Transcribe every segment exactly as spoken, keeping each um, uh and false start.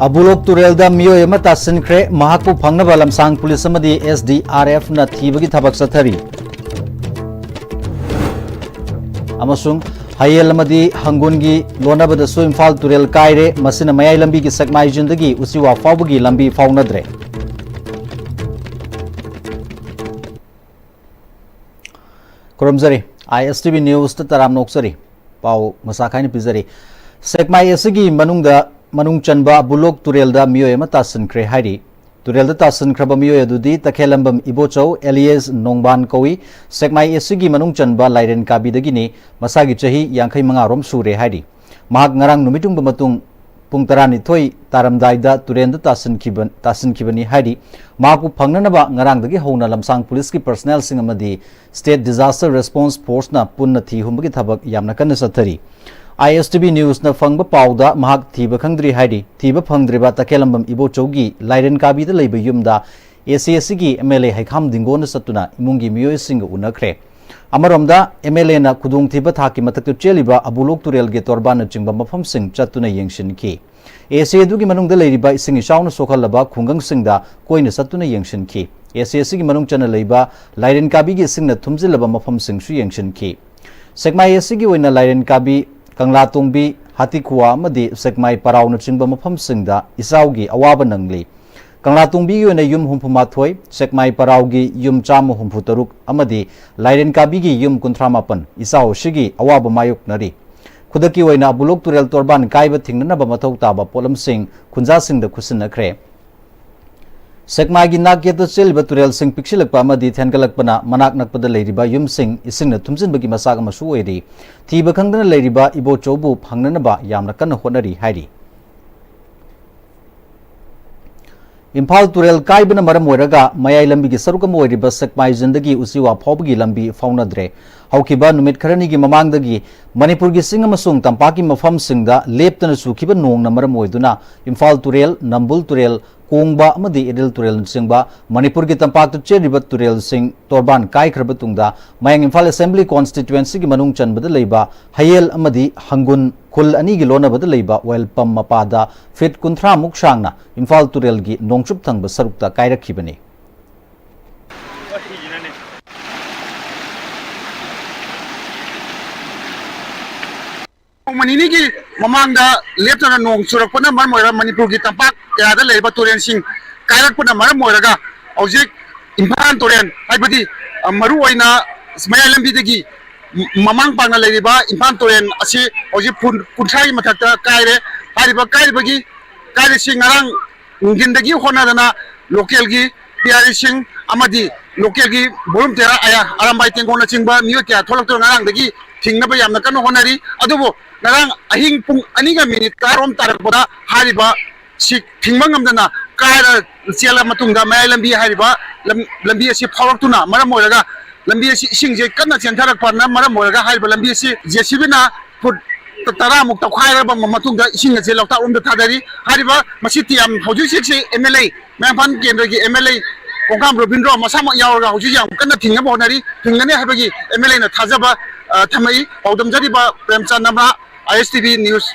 ꯑꯕꯨꯂꯣꯛ ꯇꯨꯔꯦꯜꯗ ꯃꯤꯑꯣꯏ ꯑꯃ ꯇꯥꯁꯤꯟꯈ꯭ꯔꯦ꯫ ꯃꯍꯥꯛꯄꯨ ꯐꯪꯅꯕ ꯂꯝꯁꯥꯡ ꯄꯨꯂꯤꯁ ꯑꯃꯗꯤ S D R F ꯅ ꯊꯤꯕꯒꯤ ꯊꯕꯛ ꯆꯠꯊꯔꯤ꯫ ꯑꯃꯁꯨꯡ ꯍꯌꯦꯜ ꯑꯃꯗꯤ ꯍꯪꯒꯨꯟꯒꯤ ꯂꯣꯟꯅꯕꯗꯁꯨ ꯏꯝꯐꯥꯜ ꯇꯨꯔꯦꯜ ꯀꯥꯏꯔꯦ꯫ ꯃꯁꯤꯅ ꯃꯌꯥꯏ ꯂꯝꯕꯤꯒꯤ ꯁꯦꯛꯃꯥꯏꯖꯤꯟꯗꯒꯤ ꯎꯆꯤꯋꯥ ꯐꯥꯎꯕꯒꯤ ꯂꯝꯕꯤ ꯐꯥꯎꯅꯗ꯭ꯔꯦ꯫ ꯈꯨꯔꯨꯝꯖꯔꯤ꯫ I S T V News ꯇ ꯇꯔꯥꯝꯅ ꯑꯣꯛꯆꯔꯤ꯫ ꯄꯥꯎ ꯃꯁꯥ ꯈꯥꯏꯅ ꯄꯤꯖꯔꯤ꯫ ꯁꯦꯛꯃꯥꯏ ꯑꯁꯤꯒꯤ ꯃꯅꯨꯡꯗ ꯃꯅꯨꯡ ꯆꯟꯕ ꯕꯨꯂꯣꯛ ꯇꯨꯔꯦꯜꯗ ꯃꯤꯑꯣꯏ ꯑꯃ ꯇꯥꯁꯤꯟꯈ꯭ꯔꯦ ꯍꯥꯏꯔꯤ꯫ ꯇꯨꯔꯦꯜꯗ ꯇꯥꯁꯤꯟꯈ꯭ꯔꯕ ꯃꯤꯑꯣꯏ ꯑꯗꯨꯗꯤ ꯇꯈꯦꯜꯂꯝꯕꯝ ꯏꯕꯣꯆꯧ alias ꯅꯣꯡꯕꯥꯟ ꯀꯧꯏ꯫ ꯁꯦꯛꯃꯥꯏ ꯑꯁꯤꯒꯤ ꯃꯅꯨꯡ ꯆꯟꯕ ꯂꯥꯏꯔꯦꯟ ꯀꯥꯕꯤꯗꯒꯤꯅꯤ꯫ ꯃꯁꯥꯒꯤ ꯆꯍꯤ ꯌꯥꯡꯈꯩ ꯃꯉꯥ ꯔꯣꯝ ꯁꯨꯔꯦ ꯍꯥꯏꯔꯤ꯫ ꯃꯍꯥꯛ ꯉꯔꯥꯡ ꯅꯨꯃꯤꯠ ꯌꯨꯡꯕ ꯃꯇꯨꯡ ꯄꯨꯡ ꯇꯔꯥꯅꯤꯊꯣꯏ ꯇꯥꯔꯝꯗꯥꯏꯗ ꯇꯨꯔꯦꯜꯗ ꯇꯥꯁꯤꯟꯈꯤꯕ, ꯇꯥꯁꯤꯟꯈꯤꯕꯅꯤ ꯍꯥꯏꯔꯤ꯫ ꯃꯍꯥꯛꯄꯨ ꯐꯪꯅꯅꯕ ꯉꯔꯥꯡꯗꯒꯤ ꯍꯧꯅ ꯂꯝꯁꯥꯡ ꯄꯨꯂꯤꯁꯀꯤ personnel ꯁꯤꯡ ꯑꯃꯗꯤ State Disaster Response Force ꯅ ꯄꯨꯟꯅ ꯊꯤ ꯍꯨꯝꯕꯒꯤ ꯊꯕꯛ ꯌꯥꯝꯅ ꯀꯟꯅ ꯆꯠꯊꯔꯤ꯫ I S T V News ꯅ ꯐꯪꯕ ꯄꯥꯎꯗ ꯃꯍꯥꯛ ꯊꯤꯕ ꯈꯪꯗ꯭ꯔꯤ ꯍꯥꯏꯔꯤ꯫ ꯊꯤꯕ ꯐꯪꯗ꯭ꯔꯤꯕ ꯇꯈꯦꯜꯂꯝꯕꯝ ꯏꯕꯣꯆꯧꯒꯤ ꯂꯥꯏꯔꯦꯟ ꯀꯥꯕꯤꯗ ꯂꯩꯕ ꯌꯨꯝꯗ A C S ꯒꯤ M L A ꯍꯩꯈꯥꯝ ꯗꯤꯡꯒꯣꯅ ꯆꯠꯇꯨꯅ ꯏꯃꯨꯡꯒꯤ ꯃꯤꯑꯣꯏꯁꯤꯡꯒ ꯎꯅꯈ꯭ꯔꯦ꯫ ꯑꯃꯔꯣꯝꯗ, M L A ꯅ ꯈꯨꯗꯣꯡꯊꯤꯕ ꯊꯥꯛꯀꯤ ꯃꯊꯛꯇ ꯆꯦꯜꯂꯤꯕ ꯑꯕꯨꯂꯣꯛ ꯇꯨꯔꯦꯜꯒꯤ ꯇꯣꯔꯕꯥꯟꯅꯆꯤꯡꯕ ꯃꯐꯝꯁꯤꯡ ꯆꯠꯇꯨꯅ ꯌꯦꯡꯁꯤꯟꯈꯤ꯫ A C ꯑꯗꯨꯒꯤ ꯃꯅꯨꯡꯗ ꯂꯩꯔꯤꯕ ꯏꯁꯤꯡ ꯏꯆꯥꯎꯅ ꯁꯣꯛꯍꯜꯂꯕ ꯈꯨꯡꯒꯪꯁꯤꯡꯗ ꯀꯣꯏꯅ ꯆꯠꯇꯨꯅ ꯌꯦꯡꯁꯤꯟꯈꯤ꯫ A C ꯑꯁꯤꯒꯤ ꯃꯅꯨꯡ ꯆꯟꯅ ꯂꯩꯕ ꯂꯥꯏꯔꯦꯟ ꯀꯥꯕꯤꯒꯤ ꯏꯁꯤꯡꯅ ꯊꯨꯝꯖꯤꯜꯂꯕ ꯃꯐꯝꯁꯤꯡꯁꯨ ꯌꯦꯡꯁꯤꯟꯈꯤ꯫ ꯁꯦꯛꯃꯥꯏ ꯑꯁꯤꯒꯤ ꯑꯣꯏꯅ ꯂꯥꯏꯔꯦꯟ ꯀꯥꯕꯤ, ꯀꯪꯂꯥꯇꯣꯡꯕꯤ, ꯍꯥꯇꯤꯈꯨꯋꯥ ꯑꯃꯗꯤ ꯁꯦꯛꯃꯥꯏ ꯄꯔꯥꯎꯅꯆꯤꯡꯕ ꯃꯐꯝꯁꯤꯡꯗ ꯏꯆꯥꯎꯒꯤ ꯑꯋꯥꯕ ꯅꯪꯂꯤ꯫ ꯀꯪꯂꯥꯇꯣꯡꯕꯤꯒꯤ ꯑꯣꯏꯅ ꯌꯨꯝ ꯍꯨꯝꯐꯨ ꯃꯥꯊꯣꯏ, ꯁꯦꯛꯃꯥꯏ ꯄꯔꯥꯎꯒꯤ ꯌꯨꯝ ꯆꯥꯝꯃ ꯍꯨꯝꯐꯨ ꯇꯔꯨꯛ ꯑꯃꯗꯤ ꯂꯥꯏꯔꯦꯟ ꯀꯥꯕꯤꯒꯤ ꯌꯨꯝ ꯀꯨꯟꯊ꯭ꯔꯥ ꯃꯥꯄꯟ ꯏꯆꯥꯎ ꯑꯁꯤꯒꯤ ꯑꯋꯥꯕ ꯃꯥꯌꯣꯛꯅꯔꯤ꯫ ꯈꯨꯗꯛꯀꯤ ꯑꯣꯏꯅ ꯑꯕꯨꯂꯣꯛ ꯇꯨꯔꯦꯜ ꯇꯣꯔꯕꯥꯟ ꯀꯥꯏꯕ ꯊꯤꯡꯅꯅꯕ ꯃꯊꯧ ꯇꯥꯕ ꯄꯣꯠꯂꯝꯁꯤꯡ ꯈꯨꯟꯖꯥꯁꯤꯡꯗ ꯈꯨꯠꯁꯤꯟꯅꯈ꯭ꯔꯦ꯫ ꯁꯦꯛꯃꯥꯏꯒꯤ ꯅꯥꯛ ꯌꯦꯠꯇ ꯆꯦꯜꯂꯤꯕ ꯇꯨꯔꯦꯜꯁꯤꯡ ꯄꯤꯛꯁꯤꯜꯂꯛꯄ ꯑꯃꯗꯤ ꯊꯦꯟꯒꯠꯂꯛꯄꯅ ꯃꯅꯥꯛ ꯅꯛꯄꯗ ꯂꯩꯔꯤꯕ ꯌꯨꯝꯁꯤꯡ ꯏꯁꯤꯡꯅ ꯊꯨꯝꯖꯤꯟꯕꯒꯤ ꯃꯆꯥꯛ ꯑꯃꯁꯨ ꯑꯣꯏꯔꯤ꯫ ꯊꯤꯕ ꯈꯪꯗꯅ ꯂꯩꯔꯤꯕ ꯏꯕꯣꯆꯧꯕꯨ ꯐꯪꯅꯅꯕ ꯌꯥꯝꯅ ꯀꯟꯅ ꯍꯣꯠꯅꯔꯤ ꯍꯥꯏꯔꯤ꯫ ꯏꯝꯐꯥꯜ ꯇꯨꯔꯦꯜ ꯀꯥꯏꯕꯅ ꯃꯔꯝ ꯑꯣꯏꯔꯒ ꯃꯌꯥꯏ ꯂꯝꯕꯤꯒꯤ ꯁꯔꯨꯛ ꯑꯃ ꯑꯣꯏꯔꯤꯕ ꯁꯦꯛꯃꯥꯏꯖꯤꯟꯗꯒꯤ ꯎꯆꯤꯋꯥ ꯐꯥꯎꯕꯒꯤ ꯂꯝꯕꯤ ꯐꯥꯎꯅꯗ꯭ꯔꯦ꯫ ꯍꯧꯈꯤꯕ ꯅꯨꯃꯤꯠ ꯈꯔꯅꯤꯒꯤ ꯃꯃꯥꯡꯗꯒꯤ ꯃꯅꯤꯄꯨꯔꯒꯤ ꯆꯤꯡ ꯑꯃꯁꯨꯡ ꯇꯝꯄꯥꯛꯀꯤ ꯃꯐꯝꯁꯤꯡꯗ ꯂꯦꯞꯇꯅ ꯆꯨꯈꯤꯕ ꯅꯣꯡꯅ ꯃꯔꯝ ꯑꯣꯏꯗꯨꯅ ꯏꯝꯐꯥꯜ ꯇꯨꯔꯦꯜ, ꯅꯝꯕꯨꯜ ꯇꯨꯔꯦꯜ, ꯀꯣꯡꯕ ꯑꯃꯗꯤ ꯏꯔꯤꯜ ꯇꯨꯔꯦꯜꯅꯆꯤꯡꯕ ꯃꯅꯤꯄꯨꯔꯒꯤ ꯇꯝꯄꯥꯛꯇ ꯆꯦꯜꯂꯤꯕ ꯇꯨꯔꯦꯜꯁꯤꯡ ꯇꯣꯔꯕꯥꯟ ꯀꯥꯏꯈ꯭ꯔꯕ ꯇꯨꯡꯗ ꯃꯌꯥꯡ ꯏꯝꯐꯥꯜ ꯑꯦꯁꯦꯝꯕ꯭ꯂꯤ ꯀꯣꯟꯁꯇꯤꯇ꯭ꯋꯦꯟꯁꯤꯒꯤ ꯃꯅꯨꯡ ꯆꯟꯕꯗ ꯂꯩꯕ ꯍꯌꯦꯜ ꯑꯃꯗꯤ ꯍꯪꯒꯨꯟ ꯈꯨꯜ ꯑꯅꯤꯒꯤ ꯂꯣꯟꯅꯕꯗ ꯂꯩꯕ ꯑꯣꯏꯜ ꯄꯝ ꯃꯄꯥꯗ ꯐꯤꯠ ꯀꯨꯟꯊ꯭ꯔꯥ ꯃꯨꯛ ꯁꯥꯡꯅ ꯏꯝꯐꯥꯜ ꯇꯨꯔꯦꯜꯒꯤ ꯅꯣꯡꯆꯨꯞ ꯊꯪꯕ ꯁꯔꯨꯛꯇ ꯀꯥꯏꯔꯛꯈꯤꯕꯅꯤ꯫ ꯅꯣꯡꯃ ꯅꯤꯅꯤꯒꯤ ꯃꯃꯥꯡꯗ ꯂꯦꯞꯇꯅ ꯅꯣꯡ ꯆꯨꯔꯛꯄꯅ ꯃꯔꯝ ꯑꯣꯏꯔꯒ ꯃꯅꯤꯄꯨꯔꯒꯤ ꯇꯝꯄꯥꯛ ꯀꯌꯥꯗ ꯂꯩꯔꯤꯕ ꯇꯨꯔꯦꯜꯁꯤꯡ ꯀꯥꯏꯔꯛꯄꯅ ꯃꯔꯝ ꯑꯣꯏꯔꯒ ꯍꯧꯖꯤꯛ ꯏꯝꯐꯥꯜ ꯇꯨꯔꯦꯜ, ꯍꯥꯏꯕꯗꯤ, ꯑ, ꯃꯔꯨꯑꯣꯏꯅ ꯃꯌꯥꯏ ꯂꯝꯕꯤꯗꯒꯤ ꯃ-, ꯃꯃꯥꯡ ꯄꯥꯡꯅ ꯂꯩꯔꯤꯕ ꯏꯝꯐꯥꯜ ꯇꯨꯔꯦꯜ ꯑꯁꯤ ꯍꯧꯖꯤꯛ ꯐꯨꯠ ꯀꯨꯟꯊ꯭ꯔꯥꯒꯤ ꯃꯊꯛꯇ ꯀꯥꯏꯔꯦ꯫ ꯍꯥꯏꯔꯤꯕ ꯀꯥꯏꯔꯤꯕꯒꯤ ꯀꯥꯏꯔꯤꯁꯤ ꯉꯔꯥꯡ ꯅꯨꯡꯊꯤꯟꯗꯒꯤ ꯍꯣꯠꯅꯗꯅ ꯂꯣꯀꯦꯜꯒꯤ ꯄꯤ ꯑꯥꯔ ꯏꯁꯤꯡ ꯑꯃꯗꯤ ꯂꯣꯀꯦꯜꯒꯤ ꯕꯣꯔꯨꯝ ꯇꯦꯔꯥ ꯑꯌꯥ, ꯑꯔꯥꯝꯕꯥꯏ ꯇꯦꯡꯒꯣꯜꯅꯆꯤꯡꯕ ꯃꯤꯑꯣꯏ ꯀꯌꯥ ꯊꯣꯛꯂꯛꯇꯨꯅ ꯉꯔꯥꯡꯗꯒꯤ ꯊꯤꯡꯅꯕ ꯌꯥꯝꯅ ꯀꯟꯅ ꯍꯣꯠꯅꯔꯤ꯫ ꯑꯗꯨꯕꯨ ꯉꯔꯥꯡ ꯑꯍꯤꯡ ꯄꯨꯡ ꯑꯅꯤꯒ ꯃꯤꯅꯤꯠ ꯇꯔꯥꯔꯣꯝ ꯇꯥꯔꯛꯄꯗ ꯍꯥꯏꯔꯤꯕ ꯁꯤ ꯊꯤꯡꯕ ꯉꯝꯗꯅ ꯀꯥꯏꯔ ꯆꯦꯜꯂ ꯃꯇꯨꯡꯗ ꯃꯌꯥꯏ ꯂꯝꯕꯤ ꯍꯥꯏꯔꯤꯕ ꯂꯝ-, ꯂꯝꯕꯤ ꯑꯁꯤ ꯐꯥꯎꯔꯛꯇꯨꯅ ꯃꯔꯝ ꯑꯣꯏꯔꯒ ꯂꯝꯕꯤ ꯑꯁꯤ ꯏꯁꯤꯡꯁꯦ ꯀꯟꯅ ꯆꯦꯟꯊꯔꯛꯄꯅ ꯃꯔꯝ ꯑꯣꯏꯔꯒ ꯍꯥꯏꯔꯤꯕ ꯂꯝꯕꯤ ꯑꯁꯤ ꯖꯦ ꯁꯤ ꯕꯤꯅ ꯐꯨꯠ ꯇꯔꯥꯃꯨꯛ ꯇꯧꯈꯥꯏꯔꯕ ꯃꯇꯨꯡꯗ ꯏꯁꯤꯡ ꯑꯁꯦ ꯂꯣꯛꯇꯥꯛ ꯂꯣꯝꯗ ꯊꯥꯗꯔꯤ꯫ ꯍꯥꯏꯔꯤꯕ ꯃꯁꯤ ꯇꯤ ꯑꯦꯝ ꯍꯧꯖꯤꯛ ꯍꯧꯖꯤꯛꯁꯤ ꯑꯦꯝ ꯑꯦꯜ ꯑꯦ, ꯃꯌꯥꯡ ꯏꯝꯐꯥꯜ ꯀꯦꯟꯗ꯭ꯔꯒꯤ ꯑꯦꯝ ꯑꯦꯜ ꯑꯦ ꯀꯣꯡꯈꯥꯝ ꯔꯣꯕꯤꯟꯗ꯭ꯔꯣ ꯃꯁꯥꯃꯛ ꯌꯥꯎꯔꯒ ꯍꯧꯖꯤꯛ ꯌꯥꯝ ꯀꯟꯅ ꯊꯤꯡꯅꯕ ꯍꯣꯠꯅꯔꯤ꯫ ꯊꯤꯡꯒꯅꯤ ꯍꯥꯏꯕꯒꯤ ꯑꯦꯝ ꯑꯦꯜ ꯑꯦꯅ ꯊꯥꯖꯕ, ꯑ, ꯊꯝꯃꯛꯏ꯫ ꯄꯥꯎꯗꯝꯖꯔꯤꯕ ꯄ꯭ꯔꯦꯝꯆꯥꯟ ꯅꯝꯔꯥ, ꯑꯥꯏ ꯑꯦꯁ ꯇꯤ ꯚꯤ ꯅ꯭ꯌꯨꯁ꯫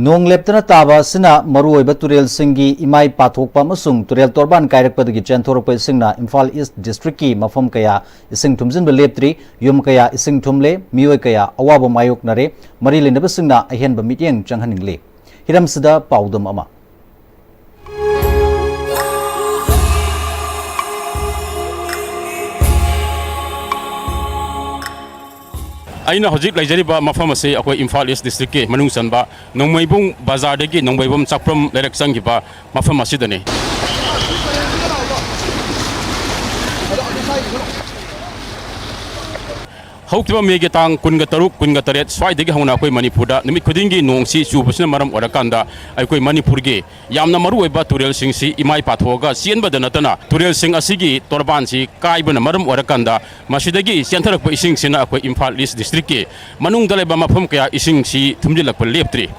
ꯅꯣꯡ ꯂꯦꯞꯇꯅ ꯇꯥꯕ ꯑꯁꯤꯅ ꯃꯔꯨꯑꯣꯏꯕ ꯇꯨꯔꯦꯜꯁꯤꯡꯒꯤ ꯏꯃꯥꯏ ꯄꯥꯊꯣꯛꯄ ꯑꯃꯁꯨꯡ ꯇꯨꯔꯦꯜ ꯇꯣꯔꯕꯥꯟ ꯀꯥꯏꯔꯛꯄꯗꯒꯤ ꯆꯦꯟꯊꯣꯔꯛꯄ ꯏꯁꯤꯡꯅ ꯏꯝꯐꯥꯜ ꯏꯁ ꯗꯤꯁꯇ꯭ꯔꯤꯛꯀꯤ ꯃꯐꯝ ꯀꯌꯥ ꯏꯁꯤꯡ ꯊꯨꯝꯖꯤꯟꯕ ꯂꯦꯞꯇ꯭ꯔꯤ, ꯌꯨꯝ ꯀꯌꯥ ꯏꯁꯤꯡ ꯊꯨꯝꯂꯦ, ꯃꯤꯑꯣꯏ ꯀꯌꯥ ꯑꯋꯥꯕ ꯃꯥꯌꯣꯛꯅꯔꯦ꯫ ꯃꯔꯤ ꯂꯩꯅꯕꯁꯤꯡꯅ ꯑꯍꯦꯟꯕ ꯃꯤꯠꯌꯦꯡ ꯆꯪꯍꯟꯅꯤꯡꯂꯤ꯫ ꯍꯤꯔꯝꯁꯤꯗ ꯄꯥꯎꯗꯝ ꯑꯃ꯫ ꯑꯩꯅ ꯍꯧꯖꯤꯛ ꯂꯩꯖꯔꯤꯕ ꯃꯐꯝ ꯑꯁꯤ ꯑꯩꯈꯣꯏ ꯏꯝꯐꯥꯜ ꯏꯁ ꯗꯤꯁꯇ꯭ꯔꯤꯛꯀꯤ ꯃꯅꯨꯡ ꯆꯟꯕ ꯅꯣꯡꯃꯩꯕꯨꯡ ꯕꯖꯥꯔꯗꯒꯤ ꯅꯣꯡꯃꯩꯕꯨꯡ ꯆꯥꯛꯄ꯭ꯔꯝ ꯂꯩꯔꯛ ꯆꯪꯈꯤꯕ ꯃꯐꯝ ꯑꯁꯤꯗꯅꯤ꯫ ꯍꯧꯈꯤꯕ ꯃꯦꯒꯤ ꯇꯥꯡ ꯀꯨꯟꯒ ꯇꯔꯨꯛ, ꯀꯨꯟꯒ ꯇꯔꯦꯠ ꯁ꯭ꯋꯥꯏꯗꯒꯤ ꯍꯧꯅ ꯑꯩꯈꯣꯏ ꯃꯅꯤꯄꯨꯔꯗ ꯅꯨꯃꯤꯠ ꯈꯨꯗꯤꯡꯒꯤ ꯅꯣꯡꯁꯤ ꯆꯨꯕꯁꯤꯅ ꯃꯔꯝ ꯑꯣꯏꯔꯀꯥꯟꯗ ꯑꯩꯈꯣꯏ ꯃꯅꯤꯄꯨꯔꯒꯤ ꯌꯥꯝꯅ ꯃꯔꯨꯑꯣꯏꯕ ꯇꯨꯔꯦꯜꯁꯤꯡꯁꯤ ꯏꯃꯥꯏ ꯄꯥꯊꯣꯛꯑꯒ ꯆꯦꯟꯕꯗ ꯅꯠꯇꯅ ꯇꯨꯔꯦꯜꯁꯤꯡ ꯑꯁꯤꯒꯤ ꯇꯣꯔꯕꯥꯟꯁꯤ ꯀꯥꯏꯕꯅ ꯃꯔꯝ ꯑꯣꯏꯔꯀꯥꯟꯗ ꯃꯁꯤꯗꯒꯤ ꯆꯦꯟꯊꯔꯛꯄ ꯏꯁꯤꯡꯁꯤꯅ ꯑꯩꯈꯣꯏ ꯏꯝꯐꯥꯜ ꯏꯁ ꯗꯤꯁꯇ꯭ꯔꯤꯛꯀꯤ ꯃꯅꯨꯡꯗ ꯂꯩꯕ ꯃꯐꯝ ꯀꯌꯥ ꯏꯁꯤꯡꯁꯤ ꯊꯨꯝꯖꯤꯜꯂꯛꯄ ꯂꯦꯞꯇ꯭ꯔꯤ꯫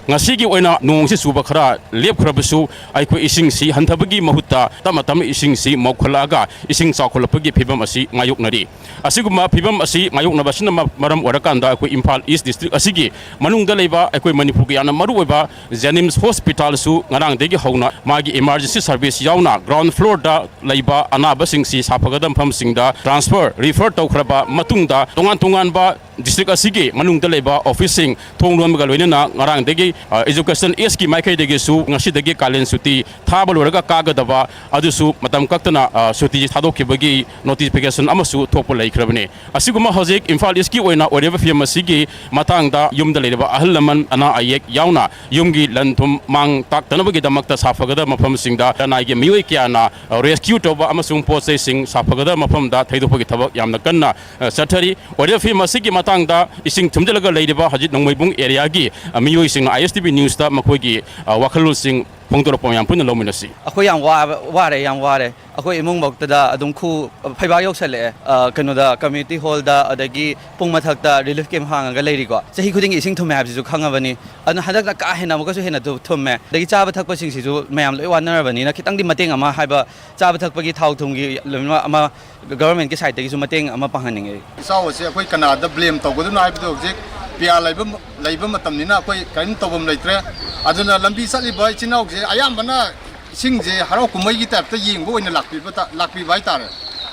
ꯉꯁꯤꯒꯤ ꯑꯣꯏꯅ ꯅꯣꯡꯁꯤ ꯆꯨꯕ ꯈꯔ ꯂꯦꯞꯈ꯭ꯔꯕꯁꯨ, ꯑꯩꯈꯣꯏ ꯏꯁꯤꯡꯁꯤ ꯍꯟꯊꯕꯒꯤ ꯃꯍꯨꯠꯇ ꯇꯞꯅ ꯇꯞꯅ ꯏꯁꯤꯡꯁꯤ ꯃꯧꯈꯠꯂꯛꯑꯒ ꯏꯁꯤꯡ ꯆꯥꯎꯈꯠꯂꯛꯄꯒꯤ ꯐꯤꯕꯝ ꯑꯁꯤ ꯃꯥꯌꯣꯛꯅꯔꯤ꯫ ꯑꯁꯤꯒꯨꯝꯕ ꯐꯤꯕꯝ ꯑꯁꯤ ꯃꯥꯌꯣꯛꯅꯕꯁꯤꯅ ꯃ-, ꯃꯔꯝ ꯑꯣꯏꯔꯀꯥꯟꯗ ꯑꯩꯈꯣꯏ ꯏꯝꯐꯥꯜ ꯏꯁ ꯗꯤꯁꯇ꯭ꯔꯤꯛ ꯑꯁꯤꯒꯤ ꯃꯅꯨꯡꯗ ꯂꯩꯕ ꯑꯩꯈꯣꯏ ꯃꯅꯤꯄꯨꯔꯒꯤ ꯌꯥꯝꯅ ꯃꯔꯨꯑꯣꯏꯕ ꯖꯦꯅꯤꯝꯁ ꯍꯣꯁꯄꯤꯇꯥꯜꯁꯨ ꯉꯔꯥꯡꯗꯒꯤ ꯍꯧꯅ ꯃꯥꯒꯤ ꯏꯃꯥꯔꯖꯦꯟꯁꯤ ꯁꯔꯚꯤꯁ ꯌꯥꯎꯅ ꯒ꯭ꯔꯥꯎꯟ ꯐ꯭ꯂꯣꯔꯗ ꯂꯩꯕ ꯑꯅꯥꯕꯁꯤꯡꯁꯤ ꯁꯥꯐꯒꯗꯕ ꯃꯐꯝꯁꯤꯡꯗ ꯇ꯭ꯔꯥꯟꯁꯐꯔ, ꯔꯤꯐꯔ ꯇꯧꯈ꯭ꯔꯕ ꯃꯇꯨꯡꯗ ꯇꯣꯉꯥꯟ ꯇꯣꯉꯥꯟꯕ ꯗꯤꯁꯇ꯭ꯔꯤꯛ ꯑꯁꯤꯒꯤ ꯃꯅꯨꯡꯗ ꯂꯩꯕ ꯑꯣꯐꯤꯁꯁꯤꯡ ꯊꯣꯡ ꯂꯣꯟꯕꯒ ꯂꯣꯏꯅꯅ ꯉꯔꯥꯡꯗꯒꯤ, ꯑ, ꯑꯦꯖꯨꯀꯦꯁꯟ ꯑꯦꯁꯀꯤ ꯃꯥꯏꯀꯩꯗꯒꯤꯁꯨ ꯉꯁꯤꯗꯒꯤ ꯀꯥꯂꯦꯟ ꯁꯨꯇꯤ ꯊꯥꯕ ꯂꯣꯏꯔꯒ ꯀꯥꯒꯗꯕ ꯑꯗꯨꯁꯨ ꯃꯇꯝ ꯀꯛꯇꯅ, ꯑ, ꯁꯨꯇꯤ ꯊꯥꯗꯣꯛꯈꯤꯕꯒꯤ ꯅꯣꯇꯤꯐꯤꯀꯦꯁꯟ ꯑꯃꯁꯨ ꯊꯣꯛꯄ ꯂꯩꯈ꯭ꯔꯕꯅꯤ꯫ ꯑꯁꯤꯒꯨꯝꯕ ꯍꯧꯖꯤꯛ ꯏꯝꯐꯥꯜ ꯏꯁꯀꯤ ꯑꯣꯏꯅ ꯑꯣꯏꯔꯤꯕ ꯐꯤꯕꯝ ꯑꯁꯤꯒꯤ ꯃꯇꯥꯡꯗ ꯌꯨꯝꯗ ꯂꯩꯔꯤꯕ ꯑꯍꯜ ꯂꯃꯟ, ꯑꯅꯥ ꯑꯌꯦꯛ ꯌꯥꯎꯅ ꯌꯨꯝꯒꯤ ꯂꯟ ꯊꯨꯝ ꯃꯥꯡ ꯇꯥꯛꯇꯅꯕꯒꯤꯗꯃꯛꯇ ꯁꯥꯐꯒꯗꯕ ꯃꯐꯝꯁꯤꯡꯗ ꯂꯅꯥꯏꯒꯤ ꯃꯤꯑꯣꯏ ꯀꯌꯥꯅ, ꯑ, ꯔꯦꯁꯀ꯭ꯌꯨ ꯇꯧꯕ ꯑꯃꯁꯨꯡ ꯄꯣꯠ ꯆꯩꯁꯤꯡ ꯁꯥꯐꯒꯗꯕ ꯃꯐꯝꯗ ꯊꯩꯗꯣꯛꯄꯒꯤ ꯊꯕꯛ ꯌꯥꯝꯅ ꯀꯟꯅ, ꯑ, ꯆꯠꯊꯔꯤ꯫ ꯑꯣꯏꯔꯤꯕ ꯐꯤꯕꯝ ꯑꯁꯤꯒꯤ ꯃꯇꯥꯡꯗ ꯏꯁꯤꯡ ꯊꯨꯝꯖꯤꯜꯂꯒ ꯂꯩꯔꯤꯕ ꯍꯧꯖꯤꯛ ꯅꯣꯡꯃꯩꯕꯨꯡ ꯑꯦꯔꯤꯌꯥꯒꯤ, ꯑ, ꯃꯤꯑꯣꯏꯁꯤꯡꯅ ꯑꯥꯏ ꯑꯦꯁ ꯇꯤ ꯚꯤ ꯅ꯭ꯌꯨꯁꯇ ꯃꯈꯣꯏꯒꯤ, ꯑ, ꯋꯥꯈꯜꯂꯣꯟꯁꯤꯡ ꯐꯣꯡꯗꯣꯔꯛꯄ ꯃꯌꯥꯝ ꯄꯨꯟꯅ ꯂꯧꯃꯤꯟꯅꯁꯤ꯫ ꯑꯩꯈꯣꯏ ꯌꯥꯝ ꯋꯥꯕ, ꯋꯥꯔꯦ, ꯌꯥꯝ ꯋꯥꯔꯦ꯫ ꯑꯩꯈꯣꯏ ꯏꯃꯨꯡꯐꯧꯇꯗ ꯑꯗꯨꯝ ꯈꯨ-, ꯐꯩꯕꯥꯛ ꯌꯧꯁꯜꯂꯛꯑꯦ꯫ ꯑ, ꯀꯩꯅꯣꯗ, ꯀꯝꯃ꯭ꯌꯨꯅꯤꯇꯤ ꯍꯣꯜꯗ, ꯑꯗꯒꯤ ꯄꯨꯡ ꯃꯊꯛꯇ ꯔꯤꯂꯤꯐ ꯀꯦꯝꯞ ꯍꯥꯡꯉꯒ ꯂꯩꯔꯤꯀꯣ꯫ ꯆꯍꯤ ꯈꯨꯗꯤꯡꯒꯤ ꯏꯁꯤꯡ ꯊꯨꯝꯃꯦ ꯍꯥꯏꯕꯁꯤꯁꯨ ꯈꯪꯉꯕꯅꯤ꯫ ꯑꯗꯨꯅ ꯍꯟꯗꯛꯅ ꯀꯥ ꯍꯦꯟꯅ ꯑꯃꯨꯛꯀꯁꯨ ꯍꯦꯟꯅ ꯊꯨ-, ꯊꯨꯝꯃꯦ꯫ ꯑꯗꯒꯤ ꯆꯥꯕ ꯊꯛꯄꯁꯤꯡꯁꯤꯁꯨ ꯃꯌꯥꯝ ꯂꯣꯏ ꯋꯥꯅꯔꯕꯅꯤꯅ ꯈꯤꯇꯪꯗꯤ ꯃꯇꯦꯡ ꯑꯃ ꯍꯥꯏꯕ ꯆꯥꯕ ꯊꯛꯄꯒꯤ ꯊꯥꯎ ꯊꯨꯝꯒꯤ ꯂꯣꯏꯅꯃꯛ ꯑꯃ ꯒꯚꯔꯟꯃꯦꯟꯠꯀꯤ ꯁꯥꯏꯠꯇꯒꯤꯁꯨ ꯃꯇꯦꯡ ꯑꯃ ꯄꯥꯡꯍꯟꯅꯤꯡꯉꯦ꯫ ꯏꯆꯥꯎ ꯑꯁꯤ ꯑꯩꯈꯣꯏ ꯀꯅꯥꯗ ꯕ꯭ꯂꯦꯝ ꯇꯧꯒꯗꯣꯏꯅꯣ ꯍꯥꯏꯕꯗꯨ ꯍꯧꯖꯤꯛ ꯄꯤꯌꯥ ꯂꯩꯕ, ꯂꯩꯕ ꯃꯇꯝꯅꯤꯅ ꯑꯩꯈꯣꯏ ꯀꯔꯤꯝ ꯇꯧꯐꯝ ꯂꯩꯇ꯭ꯔꯦ꯫ ꯑꯗꯨꯅ ꯂꯝꯕꯤ ꯆꯠꯂꯤꯕ ꯏꯆꯤꯟ ꯏꯅꯥꯎꯁꯦ ꯑꯌꯥꯝꯕꯅ ꯏꯁꯤꯡꯁꯦ ꯍꯔꯥꯎ ꯀꯨꯝꯍꯩꯒꯤ ꯇꯥꯏꯞꯇ ꯌꯦꯡꯕ ꯑꯣꯏꯅ ꯂꯥꯛꯄꯤꯕ ꯇ-, ꯂꯥꯛꯄꯤꯕ ꯍꯥꯏꯇꯥꯔꯦ꯫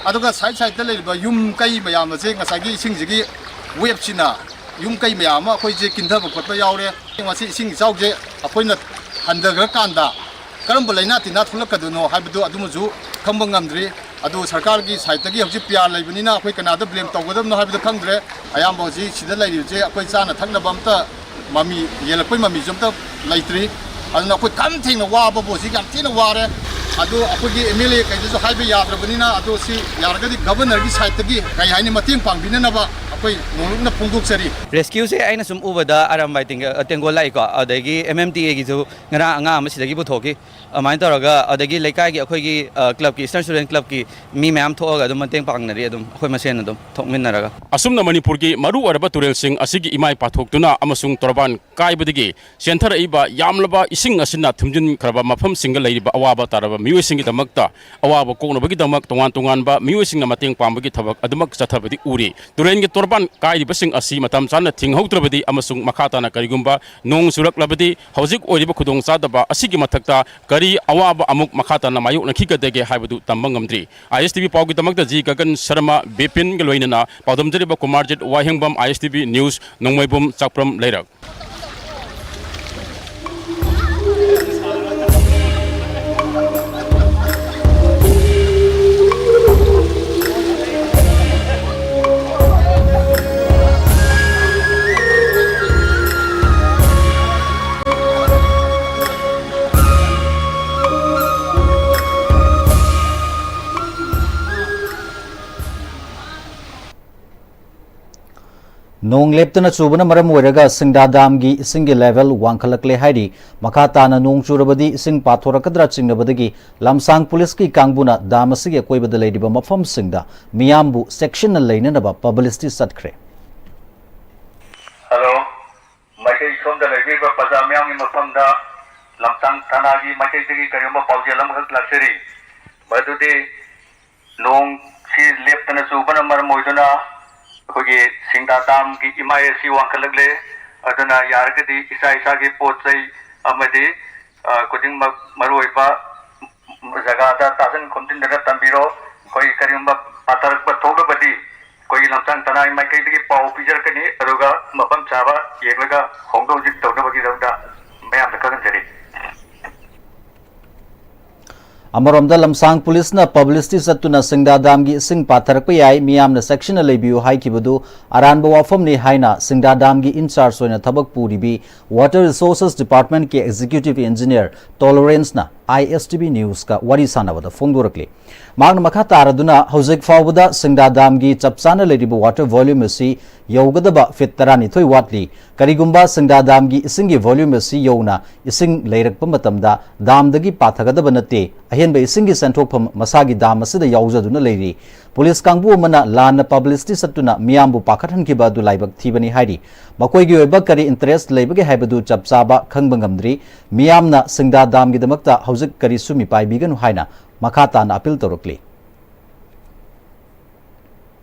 ꯑꯗꯨꯒ ꯁꯥꯏꯠ ꯁꯥꯏꯠꯇ ꯂꯩꯔꯤꯕ ꯌꯨꯝ ꯀꯩ ꯃꯌꯥꯝ ꯑꯁꯦ ꯉꯁꯥꯏꯒꯤ ꯏꯁꯤꯡꯁꯤꯒꯤ ꯋꯦꯞꯁꯤꯅ ꯌꯨꯝ ꯀꯩ ꯃꯌꯥꯝ ꯑꯃ ꯑꯩꯈꯣꯏꯁꯦ ꯀꯤꯟꯊꯕ ꯈꯣꯠꯄ ꯌꯥꯎꯔꯦ꯫ ꯃꯁꯤ ꯏꯁꯤꯡ ꯏꯆꯥꯎꯁꯦ ꯑꯩꯈꯣꯏꯅ ꯍꯟꯊꯈ꯭ꯔꯀꯥꯟꯗ ꯀꯔꯝꯕ ꯂꯥꯏꯅꯥ ꯇꯤꯟꯅꯥ ꯊꯣꯛꯂꯛꯀꯗꯣꯏꯅꯣ ꯍꯥꯏꯕꯗꯨ ꯑꯗꯨꯃꯁꯨ ꯈꯪꯕ ꯉꯝꯗ꯭ꯔꯤ꯫ ꯑꯗꯨ ꯁꯔꯀꯥꯔꯒꯤ ꯁꯥꯏꯠꯇꯒꯤ ꯍꯧꯖꯤꯛ ꯄꯤ ꯑꯥꯔ ꯂꯩꯕꯅꯤꯅ ꯑꯩꯈꯣꯏ ꯀꯅꯥꯗ ꯕ꯭ꯂꯦꯝ ꯇꯧꯒꯗꯕꯅꯣ ꯍꯥꯏꯕꯗꯨ ꯈꯪꯗ꯭ꯔꯦ꯫ ꯑꯌꯥꯝꯕ ꯍꯧꯖꯤꯛ ꯁꯤꯗ ꯂꯩꯔꯤꯕꯁꯦ ꯑꯩꯈꯣꯏ ꯆꯥꯅ ꯊꯛꯅꯕ ꯑꯝꯇ ꯃꯃꯤ, ꯌꯦꯜꯂꯛꯄꯩ ꯃꯃꯤꯁꯨ ꯑꯝꯇ ꯂꯩꯇ꯭ꯔꯤ꯫ ꯑꯗꯨꯅ ꯑꯩꯈꯣꯏ ꯈꯝ ꯊꯦꯡꯅ ꯋꯥꯕꯕꯨ ꯍꯧꯖꯤꯛ ꯌꯥꯝ ꯊꯤꯅ ꯋꯥꯔꯦ꯫ ꯑꯗꯨ ꯑꯩꯈꯣꯏꯒꯤ ꯑꯦꯝ ꯑꯦꯜ ꯑꯦ ꯀꯩꯗꯁꯨ ꯍꯥꯏꯕ ꯌꯥꯗ꯭ꯔꯕꯅꯤꯅ, ꯑꯗꯨ ꯁꯤ ꯌꯥꯔꯒꯗꯤ ꯒꯚꯔꯅꯔꯒꯤ ꯁꯥꯏꯠꯇꯒꯤ ꯀꯩ ꯍꯥꯏꯅꯤ, ꯃꯇꯦꯡ ꯄꯥꯡꯕꯤꯅꯅꯕ ꯑꯩꯈꯣꯏ ꯅꯣꯡꯂꯨꯛꯅ ꯐꯣꯡꯗꯣꯛꯆꯔꯤ꯫ ꯔꯦꯁꯀ꯭ꯌꯨꯁꯦ ꯑꯩꯅ ꯁꯨꯝ ꯎꯕꯗ ꯑꯔꯥꯝꯕꯥꯏ ꯇꯦꯡꯒ-, ꯇꯦꯡꯒꯣꯜ ꯂꯥꯛꯏꯀꯣ, ꯑꯗꯒꯤ ꯑꯦꯝ ꯑꯦꯝ ꯇꯤ ꯑꯦꯒꯤꯁꯨ ꯉꯔꯥꯡ ꯑꯉꯥꯡ ꯑꯃ ꯁꯤꯗꯒꯤ ꯄꯨꯊꯣꯛꯈꯤ꯫ ꯑꯗꯨꯃꯥꯏꯅ ꯇꯧꯔꯒ, ꯑꯗꯒꯤ ꯂꯩꯀꯥꯏꯒꯤ ꯑꯩꯈꯣꯏꯒꯤ, ꯑ, ꯀ꯭ꯂꯕꯀꯤ, ꯏꯁꯇꯔꯟ ꯁ꯭ꯇꯨꯗꯦꯟ ꯀ꯭ꯂꯕꯀꯤ ꯃꯤ ꯃꯌꯥꯝ ꯊꯣꯛꯑꯒ ꯑꯗꯨꯝ ꯃꯇꯦꯡ ꯄꯥꯡꯅꯔꯤ, ꯑꯗꯨꯝ ꯑꯩꯈꯣꯏ ꯃꯁꯦꯟ ꯑꯗꯨꯝ ꯊꯣꯛꯃꯤꯟꯅꯔꯒ꯫ ꯑꯁꯨꯝꯅ ꯃꯅꯤꯄꯨꯔꯒꯤ ꯃꯔꯨ ꯑꯣꯏꯔꯕ ꯇꯨꯔꯦꯜꯁꯤꯡ ꯑꯁꯤꯒꯤ ꯏꯃꯥꯏ ꯄꯥꯊꯣꯛꯇꯨꯅ ꯑꯃꯁꯨꯡ ꯇꯣꯔꯕꯥꯟ ꯀꯥꯏꯕꯗꯒꯤ ꯆꯦꯟꯊꯔꯛꯏꯕ ꯌꯥꯝꯂꯕ ꯏꯁꯤꯡ ꯑꯁꯤꯅ ꯊꯨꯝꯖꯤꯟꯈ꯭ꯔꯕ ꯃꯐꯝꯁꯤꯡꯗ ꯂꯩꯔꯤꯕ ꯑꯋꯥꯕ ꯇꯥꯔꯕ ꯃꯤꯑꯣꯏꯁꯤꯡꯒꯤꯗꯃꯛꯇ ꯑꯋꯥꯕ ꯀꯣꯛꯅꯕꯒꯤꯗꯃꯛ ꯇꯣꯉꯥꯟ ꯇꯣꯉꯥꯟꯕ ꯃꯤꯑꯣꯏꯁꯤꯡꯅ ꯃꯇꯦꯡ ꯄꯥꯡꯕꯒꯤ ꯊꯕꯛ ꯑꯗꯨꯃꯛ ꯆꯠꯊꯕꯗꯤ ꯎꯔꯤ꯫ ꯇꯨꯔꯦꯟꯒꯤ ꯇꯣꯔꯕꯥꯟ ꯀꯥꯏꯔꯤꯕꯁꯤꯡ ꯑꯁꯤ ꯃꯇꯝ ꯆꯥꯅ ꯊꯤꯡꯍꯧꯗ꯭ꯔꯕꯗꯤ ꯑꯃꯁꯨꯡ ꯃꯈꯥ ꯇꯥꯅ ꯀꯔꯤꯒꯨꯝꯕ ꯅꯣꯡ ꯆꯨꯔꯛꯂꯕꯗꯤ ꯍꯧꯖꯤꯛ ꯑꯣꯏꯔꯤꯕ ꯈꯨꯗꯣꯡꯆꯥꯗꯕ ꯑꯁꯤꯒꯤ ꯃꯊꯛꯇ ꯀꯔꯤ ꯑꯋꯥꯕ ꯑꯃꯨꯛ ꯃꯈꯥ ꯇꯥꯅ ꯃꯥꯌꯣꯛꯅꯈꯤꯒꯗꯒꯦ ꯍꯥꯏꯕꯗꯨ ꯇꯝꯕ ꯉꯝꯗ꯭ꯔꯤ꯫ ꯑꯥꯏ ꯑꯦꯁ T V ꯄꯥꯎꯒꯤꯗꯃꯛꯇ G Gagan Sharma ꯕꯤꯄꯤꯟꯒ ꯂꯣꯏꯅꯅ ꯄꯥꯎꯗꯝꯖꯔꯤꯕ ꯀꯨꯃꯥꯔꯖꯤꯠ ꯋꯥꯍꯦꯡꯕꯝ, ꯑꯥꯏ ꯑꯦꯁ ꯇꯤ ꯚꯤ ꯅ꯭ꯌꯨꯁ, ꯅꯣꯡꯃꯩꯕꯨꯝ, ꯆꯥꯛꯄ꯭ꯔꯝ, ꯂꯩꯔꯛ꯫ ꯅꯣꯡ ꯂꯦꯞꯇꯅ ꯆꯨꯕꯅ ꯃꯔꯝ ꯑꯣꯏꯔꯒ ꯁꯤꯡꯗꯥ ꯗꯥꯝꯒꯤ ꯏꯁꯤꯡꯒꯤ ꯂꯦꯚꯦꯜ ꯋꯥꯡꯈꯠꯂꯛꯂꯦ ꯍꯥꯏꯔꯤ꯫ ꯃꯈꯥ ꯇꯥꯅ ꯅꯣꯡ ꯆꯨꯔꯕꯗꯤ ꯏꯁꯤꯡ ꯄꯥꯊꯣꯔꯛꯀꯗ꯭ꯔꯥ ꯆꯤꯡꯅꯕꯗꯒꯤ ꯂꯝꯁꯥꯡ ꯄꯨꯂꯤꯁꯀꯤ ꯀꯥꯡꯕꯨꯅ ꯗꯥꯝ ꯑꯁꯤꯒꯤ ꯑꯀꯣꯏꯕꯗ ꯂꯩꯔꯤꯕ ꯃꯐꯝꯁꯤꯡꯗ ꯃꯤꯌꯥꯝꯕꯨ ꯆꯦꯛꯁꯤꯟꯅ ꯂꯩꯅꯅꯕ ꯄꯕ꯭ꯂꯤꯁꯤꯇꯤ ꯆꯠꯈ꯭ꯔꯦ꯫ ꯍꯜꯂꯣ, ꯃꯥꯏꯀꯩ ꯁꯣꯝꯗ ꯂꯩꯕꯤꯕ ꯄ꯭ꯔꯖꯥ ꯃꯤꯌꯥꯝꯒꯤ ꯃꯐꯝꯗ ꯂꯝꯁꯥꯡ ꯊꯥꯅꯥꯒꯤ ꯃꯥꯏꯀꯩꯗꯒꯤ ꯀꯔꯤꯒꯨꯝꯕ ꯄꯥꯎꯖꯦꯜ ꯑꯃꯈꯛ ꯂꯥꯛꯆꯔꯤ꯫ ꯃꯗꯨꯗꯤ ꯅꯣꯡꯁꯤ ꯂꯦꯞꯇꯅ ꯆꯨꯕꯅ ꯃꯔꯝ ꯑꯣꯏꯗꯨꯅ ꯑꯩꯈꯣꯏꯒꯤ ꯁꯤꯡꯗꯥ ꯗꯥꯝꯒꯤ ꯏꯃꯥꯏ ꯑꯁꯤ ꯋꯥꯡꯈꯠꯂꯛꯂꯦ꯫ ꯑꯗꯨꯅ ꯌꯥꯔꯒꯗꯤ ꯏꯁꯥ ꯏꯁꯥꯒꯤ ꯄꯣꯠ ꯆꯩ ꯑꯃꯗꯤ, ꯑ, ꯈꯨꯗꯤꯡꯃꯛ ꯃꯔꯨꯑꯣꯏꯕ ꯖꯒꯥꯗ ꯇꯥꯁꯤꯟ ꯈꯣꯝꯖꯤꯟꯗꯅ ꯊꯝꯕꯤꯔꯣ꯫ ꯑꯩꯈꯣꯏ ꯀꯔꯤꯒꯨꯝꯕ ꯄꯥꯊꯔꯛꯄ ꯊꯣꯛꯂꯕꯗꯤ ꯑꯩꯈꯣꯏꯒꯤ ꯂꯝꯁꯥꯡ ꯊꯥꯅꯥꯒꯤ ꯃꯥꯏꯀꯩꯗꯒꯤ ꯄꯥꯎ ꯄꯤꯖꯔꯛꯀꯅꯤ, ꯑꯗꯨꯒ ꯃꯐꯝ ꯆꯥꯕ ꯌꯦꯡꯂꯒ ꯍꯣꯡꯗꯣꯛ ꯍꯣꯡꯖꯤꯟ ꯇꯧꯅꯕꯒꯤꯗꯃꯛꯇ ꯃꯌꯥꯝꯗ ꯈꯪꯍꯟꯖꯔꯤ꯫ ꯑꯃꯔꯣꯝꯗ, ꯂꯝꯁꯥꯡ ꯄꯨꯂꯤꯁꯅ ꯄꯕ꯭ꯂꯤꯁꯤꯇꯤ ꯆꯠꯇꯨꯅ ꯁꯤꯡꯗꯥ ꯗꯥꯝꯒꯤ ꯏꯁꯤꯡ ꯄꯥꯊꯔꯛꯄ ꯌꯥꯏ, ꯃꯤꯌꯥꯝꯅ ꯆꯦꯛꯁꯤꯟꯅ ꯂꯩꯕꯤꯌꯨ ꯍꯥꯏꯈꯤꯕꯗꯨ ꯑꯔꯥꯟꯕ ꯋꯥꯐꯝꯅꯤ ꯍꯥꯏꯅ ꯁꯤꯡꯗꯥ ꯗꯥꯝꯒꯤ ꯏꯟꯆꯥꯔꯖ ꯑꯣꯏꯅ ꯊꯕꯛ ꯄꯨꯔꯤꯕꯤ ꯋꯥꯇꯔ ꯔꯤꯁꯣꯔꯁꯦꯁ ꯗꯤꯄꯥꯔꯠꯃꯦꯟꯠꯀꯤ ꯑꯦꯛꯖꯤꯀ꯭ꯌꯨꯇꯤꯚ ꯏꯟꯖꯤꯅꯤꯌꯔ ꯇꯣꯂꯣꯔꯦꯟꯁꯅ ꯑꯥꯏ ꯑꯦꯁ ꯇꯤ ꯚꯤ ꯅ꯭ꯌꯨꯁꯀ ꯋꯥꯔꯤ ꯁꯥꯟꯅꯕꯗ ꯐꯣꯡꯗꯣꯔꯛꯂꯤ꯫ ꯃꯍꯥꯛꯅ ꯃꯈꯥ ꯇꯥꯔꯗꯨꯅ, ꯍꯧꯖꯤꯛ ꯐꯥꯎꯕꯗ ꯁꯤꯡꯗꯥ ꯗꯥꯝꯒꯤ ꯆꯞ ꯆꯥꯅ ꯂꯩꯔꯤꯕ ꯋꯥꯇꯔ ꯚꯣꯂ꯭ꯌꯨꯝ ꯑꯁꯤ ꯌꯧꯒꯗꯕ ꯐꯤꯠ ꯇꯔꯥꯅꯤꯊꯣꯏ ꯋꯥꯠꯂꯤ꯫ ꯀꯔꯤꯒꯨꯝꯕ ꯁꯤꯡꯗꯥ ꯗꯥꯝꯒꯤ ꯏꯁꯤꯡꯒꯤ ꯚꯣꯂ꯭ꯌꯨꯝ ꯑꯁꯤ ꯌꯧꯅ ꯏꯁꯤꯡ ꯂꯩꯔꯛꯄ ꯃꯇꯝꯗ ꯗꯥꯝꯗꯒꯤ ꯄꯥꯊꯒꯗꯕ ꯅꯠꯇꯦ꯫ ꯑꯍꯦꯟꯕ ꯏꯁꯤꯡꯒꯤ ꯆꯦꯟꯊꯣꯛꯐꯝ ꯃꯁꯥꯒꯤ ꯗꯥꯝ ꯑꯁꯤꯗ ꯌꯥꯎꯖꯗꯨꯅ ꯂꯩꯔꯤ꯫ ꯄꯨꯂꯤꯁ ꯀꯥꯡꯕꯨ ꯑꯃꯅ ꯂꯥꯟꯅ ꯄꯕ꯭ꯂꯤꯁꯤꯇꯤ ꯆꯠꯇꯨꯅ ꯃꯤꯌꯥꯝꯕꯨ ꯄꯥꯈꯠꯍꯟꯈꯤꯕ ꯑꯗꯨ ꯂꯥꯏꯕꯛ ꯊꯤꯕꯅꯤ ꯍꯥꯏꯔꯤ꯫ ꯃꯈꯣꯏꯒꯤ ꯑꯣꯏꯕ ꯀꯔꯤ ꯏꯟꯇꯔꯦꯁ ꯂꯩꯕꯒꯦ ꯍꯥꯏꯕꯗꯨ ꯆꯞ ꯆꯥꯕ ꯈꯪꯕ ꯉꯝꯗ꯭ꯔꯤ꯫ ꯃꯤꯌꯥꯝꯅ ꯁꯤꯡꯗꯥ ꯗꯥꯝꯒꯤꯗꯃꯛꯇ ꯍꯧꯖꯤꯛ ꯀꯔꯤꯁꯨ ꯃꯤꯄꯥꯏꯕꯤꯒꯅꯨ ꯍꯥꯏꯅ ꯃꯈꯥ ꯇꯥꯅ ꯑꯄꯤꯜ ꯇꯧꯔꯛꯂꯤ꯫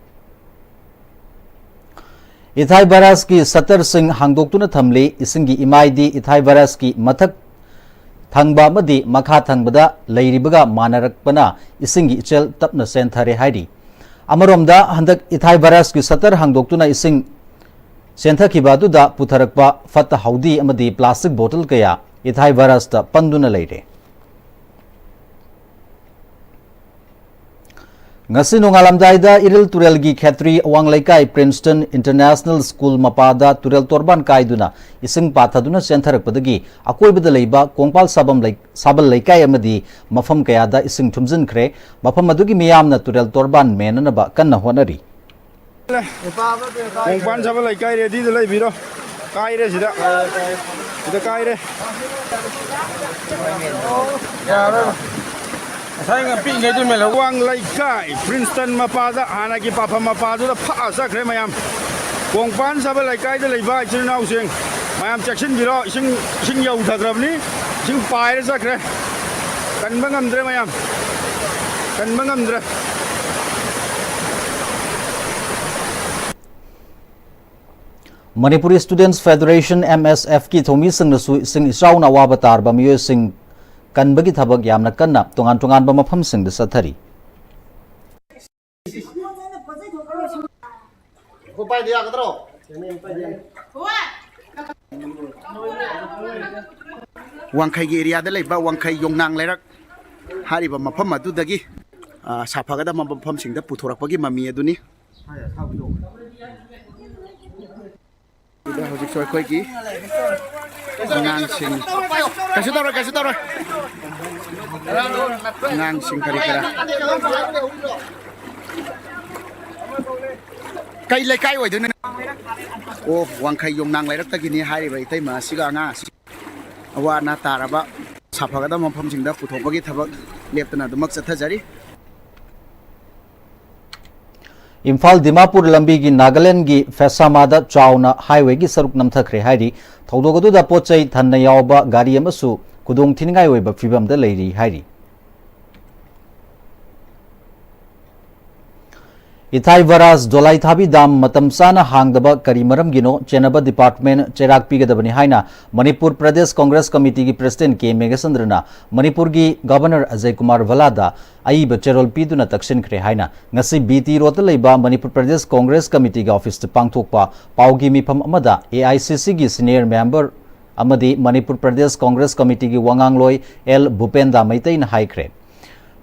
ꯏꯊꯥꯏ ꯕꯔꯥꯖꯀꯤ ꯁꯇꯔꯁꯤꯡ ꯍꯥꯡꯗꯣꯛꯇꯨꯅ ꯊꯝꯂꯤ꯫ ꯏꯁꯤꯡꯒꯤ ꯏꯃꯥꯏꯗꯤ ꯏꯊꯥꯏ ꯕꯔꯥꯖꯀꯤ ꯃꯊꯛ ꯊꯪꯕ ꯑꯃꯗꯤ ꯃꯈꯥ ꯊꯪꯕꯗ ꯂꯩꯔꯤꯕꯒ ꯃꯥꯟꯅꯔꯛꯄꯅ ꯏꯁꯤꯡꯒꯤ ꯏꯆꯦꯜ ꯇꯞꯅ ꯆꯦꯟꯊꯔꯦ ꯍꯥꯏꯔꯤ꯫ ꯑꯃꯔꯣꯝꯗ, ꯍꯟꯗꯛ ꯏꯊꯥꯏ ꯕꯔꯥꯖꯀꯤ ꯁꯇꯔ ꯍꯥꯡꯗꯣꯛꯇꯨꯅ ꯏꯁꯤꯡ ꯆꯦꯟꯊꯈꯤꯕ ꯑꯗꯨꯗ ꯄꯨꯊꯔꯛꯄ ꯐꯠꯇ ꯍꯥꯎꯗꯤ ꯑꯃꯗꯤ ꯄ꯭ꯂꯥꯁꯇꯤꯛ ꯕꯣꯇꯜ ꯀꯌꯥ ꯏꯊꯥꯏ ꯕꯔꯥꯖꯇ ꯄꯟꯗꯨꯅ ꯂꯩꯔꯦ꯫ ꯉꯁꯤ ꯅꯣꯡꯉꯥꯜꯂꯝꯗꯥꯏꯗ ꯏꯔꯤꯜ ꯇꯨꯔꯦꯜꯒꯤ ꯈꯦꯇ꯭ꯔꯤ ꯑꯋꯥꯡ ꯂꯩꯀꯥꯏ ꯄ꯭ꯔꯤꯟꯁꯇꯟ ꯏꯟꯇꯔꯅꯦꯁꯅꯦꯜ ꯁ꯭ꯀꯨꯜ ꯃꯄꯥꯗ ꯇꯨꯔꯦꯜ ꯇꯣꯔꯕꯥꯟ ꯀꯥꯏꯗꯨꯅ ꯏꯁꯤꯡ ꯄꯥꯊꯗꯨꯅ ꯆꯦꯟꯊꯔꯛꯄꯗꯒꯤ ꯑꯀꯣꯏꯕꯗ ꯂꯩꯕ ꯀꯣꯡꯄꯥꯜ ꯁꯥꯕꯝ ꯂꯩ-, ꯁꯥꯕꯜ ꯂꯩꯀꯥꯏ ꯑꯃꯗꯤ ꯃꯐꯝ ꯀꯌꯥꯗ ꯏꯁꯤꯡ ꯊꯨꯝꯖꯤꯟꯈ꯭ꯔꯦ꯫ ꯃꯐꯝ ꯑꯗꯨꯒꯤ ꯃꯤꯌꯥꯝꯅ ꯇꯨꯔꯦꯜ ꯇꯣꯔꯕꯥꯟ ꯃꯦꯟꯅꯅꯕ ꯀꯟꯅ ꯍꯣꯠꯅꯔꯤ꯫ ꯀꯣꯡꯄꯥꯟ ꯁꯥꯕꯜ ꯂꯩꯀꯥꯏ ꯔꯦꯗꯤꯗ ꯂꯩꯕꯤꯔꯣ꯫ ꯀꯥꯏꯔꯦ ꯁꯤꯗ꯫ ꯁꯤꯗ ꯀꯥꯏꯔꯦ꯫ ꯌꯥꯔꯣꯏ꯫ ꯉꯁꯥꯏ ꯄꯤꯛꯏꯉꯩꯗꯨ ꯃꯦꯜꯍꯧ꯫ ꯋꯥꯡ ꯂꯩꯀꯥꯏ, ꯄ꯭ꯔꯤꯟꯁꯇꯟ ꯃꯄꯥꯗ, ꯍꯥꯟꯅꯒꯤ ꯄꯥꯐꯝ ꯃꯄꯥꯗꯨꯗ ꯐꯛꯑ ꯆꯠꯈ꯭ꯔꯦ ꯃꯌꯥꯝ꯫ ꯀꯣꯡꯄꯥꯟ ꯁꯥꯕ ꯂꯩꯀꯥꯏꯗ ꯂꯩꯕ ꯏꯆꯤꯜ ꯏꯅꯥꯎꯁꯤꯡ, ꯃꯌꯥꯝ ꯆꯦꯛꯁꯤꯟꯕꯤꯔꯣ꯫ ꯏꯁꯤꯡ, ꯏꯁꯤꯡ ꯌꯧꯊꯈ꯭ꯔꯕꯅꯤ꯫ ꯏꯁꯤꯡ ꯄꯥꯏꯔ ꯆꯠꯈ꯭ꯔꯦ꯫ ꯀꯟꯕ ꯉꯝꯗ꯭ꯔꯦ ꯃꯌꯥꯝ꯫ ꯀꯟꯕ ꯉꯝꯗ꯭ꯔꯦ꯫ ꯃꯅꯤꯄꯨꯔꯤ ꯁ꯭ꯇꯨꯗꯦꯟꯠꯁ ꯐꯦꯗꯔꯦꯁꯟ, ꯑꯦꯝ ꯑꯦꯁ ꯑꯦꯐꯀꯤ ꯊꯧꯃꯤꯁꯤꯡꯅꯁꯨ ꯏꯁꯤꯡ ꯏꯆꯥꯎꯅ ꯑꯋꯥꯕ ꯇꯥꯔꯕ ꯃꯤꯑꯣꯏꯁꯤꯡ ꯀꯟꯕꯒꯤ ꯊꯕꯛ ꯌꯥꯝꯅ ꯀꯟꯅ ꯇꯣꯉꯥꯟ ꯇꯣꯉꯥꯟꯕ ꯃꯐꯝꯁꯤꯡꯗ ꯆꯠꯊꯔꯤ꯫ ꯋꯥꯡꯈꯩꯒꯤ ꯑꯦꯔꯤꯌꯥꯗ ꯂꯩꯕ ꯋꯥꯡꯈꯩ ꯌꯣꯡꯅꯥꯡ ꯂꯩꯔꯛ ꯍꯥꯏꯔꯤꯕ ꯃꯐꯝ ꯑꯗꯨꯗꯒꯤ, ꯑ, ꯁꯥꯐꯒꯗꯕ ꯃꯐꯝꯁꯤꯡꯗ ꯄꯨꯊꯣꯔꯛꯄꯒꯤ ꯃꯃꯤ ꯑꯗꯨꯅꯤ꯫ ꯁꯤꯗ ꯍꯧꯖꯤꯛꯁꯨ ꯑꯩꯈꯣꯏꯒꯤ ꯑꯉꯥꯡꯁꯤꯡ, ꯀꯩꯁꯨ ꯇꯧꯔꯣꯏ, ꯀꯩꯁꯨ ꯇꯧꯔꯣꯏ꯫ ꯑꯉꯥꯡꯁꯤꯡ ꯀꯔꯤ ꯀꯔꯥ꯫ ꯀꯩ ꯂꯩꯀꯥꯏ ꯑꯣꯏꯗꯣꯏꯅꯣ? ꯑꯣ, ꯋꯥꯡꯈꯩ ꯌꯣꯡꯅꯥꯡ ꯂꯩꯔꯛꯇꯒꯤꯅꯤ ꯍꯥꯏꯔꯤꯕ ꯏꯇꯩꯃ ꯑꯁꯤꯒ ꯑꯉꯥꯡ ꯑꯁꯤ꯫ ꯑꯋꯥ ꯑꯅꯥ ꯇꯥꯔꯕ ꯁꯥꯐꯒꯗꯕ ꯃꯐꯝꯁꯤꯡꯗ ꯄꯨꯊꯣꯛꯄꯒꯤ ꯊꯕꯛ ꯂꯦꯞꯇꯅ ꯑꯗꯨꯃꯛ ꯆꯠꯊꯖꯔꯤ꯫ ꯏꯝꯐꯥꯜ ꯗꯤꯃꯥꯄꯨꯔ ꯂꯝꯕꯤꯒꯤ ꯅꯥꯒꯥꯂꯦꯟꯗꯒꯤ ꯐꯦꯁꯥꯃꯥꯗ ꯆꯥꯎꯅ ꯍꯥꯏꯋꯦꯒꯤ ꯁꯔꯨꯛ ꯅꯝꯊꯈ꯭ꯔꯦ ꯍꯥꯏꯔꯤ꯫ ꯊꯧꯗꯣꯛ ꯑꯗꯨꯗ ꯄꯣꯠ ꯆꯩ ꯊꯟꯅ ꯌꯥꯎꯕ ꯒꯥꯔꯤ ꯑꯃꯁꯨ ꯈꯨꯗꯣꯡ ꯊꯤꯅꯤꯡꯉꯥꯏ ꯑꯣꯏꯕ ꯐꯤꯕꯝꯗ ꯂꯩꯔꯤ ꯍꯥꯏꯔꯤ꯫ ꯏꯊꯥꯏ ꯕꯔꯥꯖ ꯗꯣꯂꯥꯏꯊꯥꯕꯤ ꯗꯥꯝ ꯃꯇꯝ ꯆꯥꯅ ꯍꯥꯡꯗꯕ ꯀꯔꯤ ꯃꯔꯝꯒꯤꯅꯣ? ꯆꯦꯟꯅꯕ ꯗꯤꯄꯥꯔꯠꯃꯦꯟ ꯆꯩꯔꯥꯛ ꯄꯤꯒꯗꯕꯅꯤ ꯍꯥꯏꯅ ꯃꯅꯤꯄꯨꯔ ꯄ꯭ꯔꯗꯦꯁ ꯀꯣꯡꯒ꯭ꯔꯦꯁ ꯀꯃꯤꯇꯤꯒꯤ ꯄ꯭ꯔꯁꯤꯗꯦꯟ ꯀꯦ ꯃꯦꯘꯆꯟꯗ꯭ꯔꯅ ꯃꯅꯤꯄꯨꯔꯒꯤ ꯒꯚꯔꯅꯔ ꯑꯖꯌ ꯀꯨꯃꯥꯔ ꯚꯜꯂꯥꯗ ꯑꯏꯕ ꯆꯦꯔꯣꯜ ꯄꯤꯗꯨꯅ ꯇꯛꯁꯤꯟꯈ꯭ꯔꯦ ꯍꯥꯏꯅ ꯉꯁꯤ ꯕꯤ ꯇꯤ ꯔꯣꯗꯇ ꯂꯩꯕ ꯃꯅꯤꯄꯨꯔ ꯄ꯭ꯔꯗꯦꯁ ꯀꯣꯡꯒ꯭ꯔꯦꯁ ꯀꯃꯤꯇꯤꯒꯤ ꯑꯣꯐꯤꯁꯇ ꯄꯥꯡꯊꯣꯛꯄ ꯄꯥꯎꯒꯤ ꯃꯤꯐꯝ ꯑꯃꯗ ꯑꯦ ꯑꯥꯏ ꯁꯤ ꯁꯤꯒꯤ ꯁꯤꯅꯤꯌꯔ ꯃꯦꯝꯕꯔ ꯑꯃꯗꯤ ꯃꯅꯤꯄꯨꯔ ꯄ꯭ꯔꯗꯦꯁ ꯀꯣꯡꯒ꯭ꯔꯦꯁ ꯀꯃꯤꯇꯤꯒꯤ ꯋꯥꯉꯥꯡꯂꯣꯏ ꯑꯦꯜ ꯚꯨꯄꯦꯟꯗꯥ ꯃꯩꯇꯩꯅ ꯍꯥꯏꯈ꯭ꯔꯦ꯫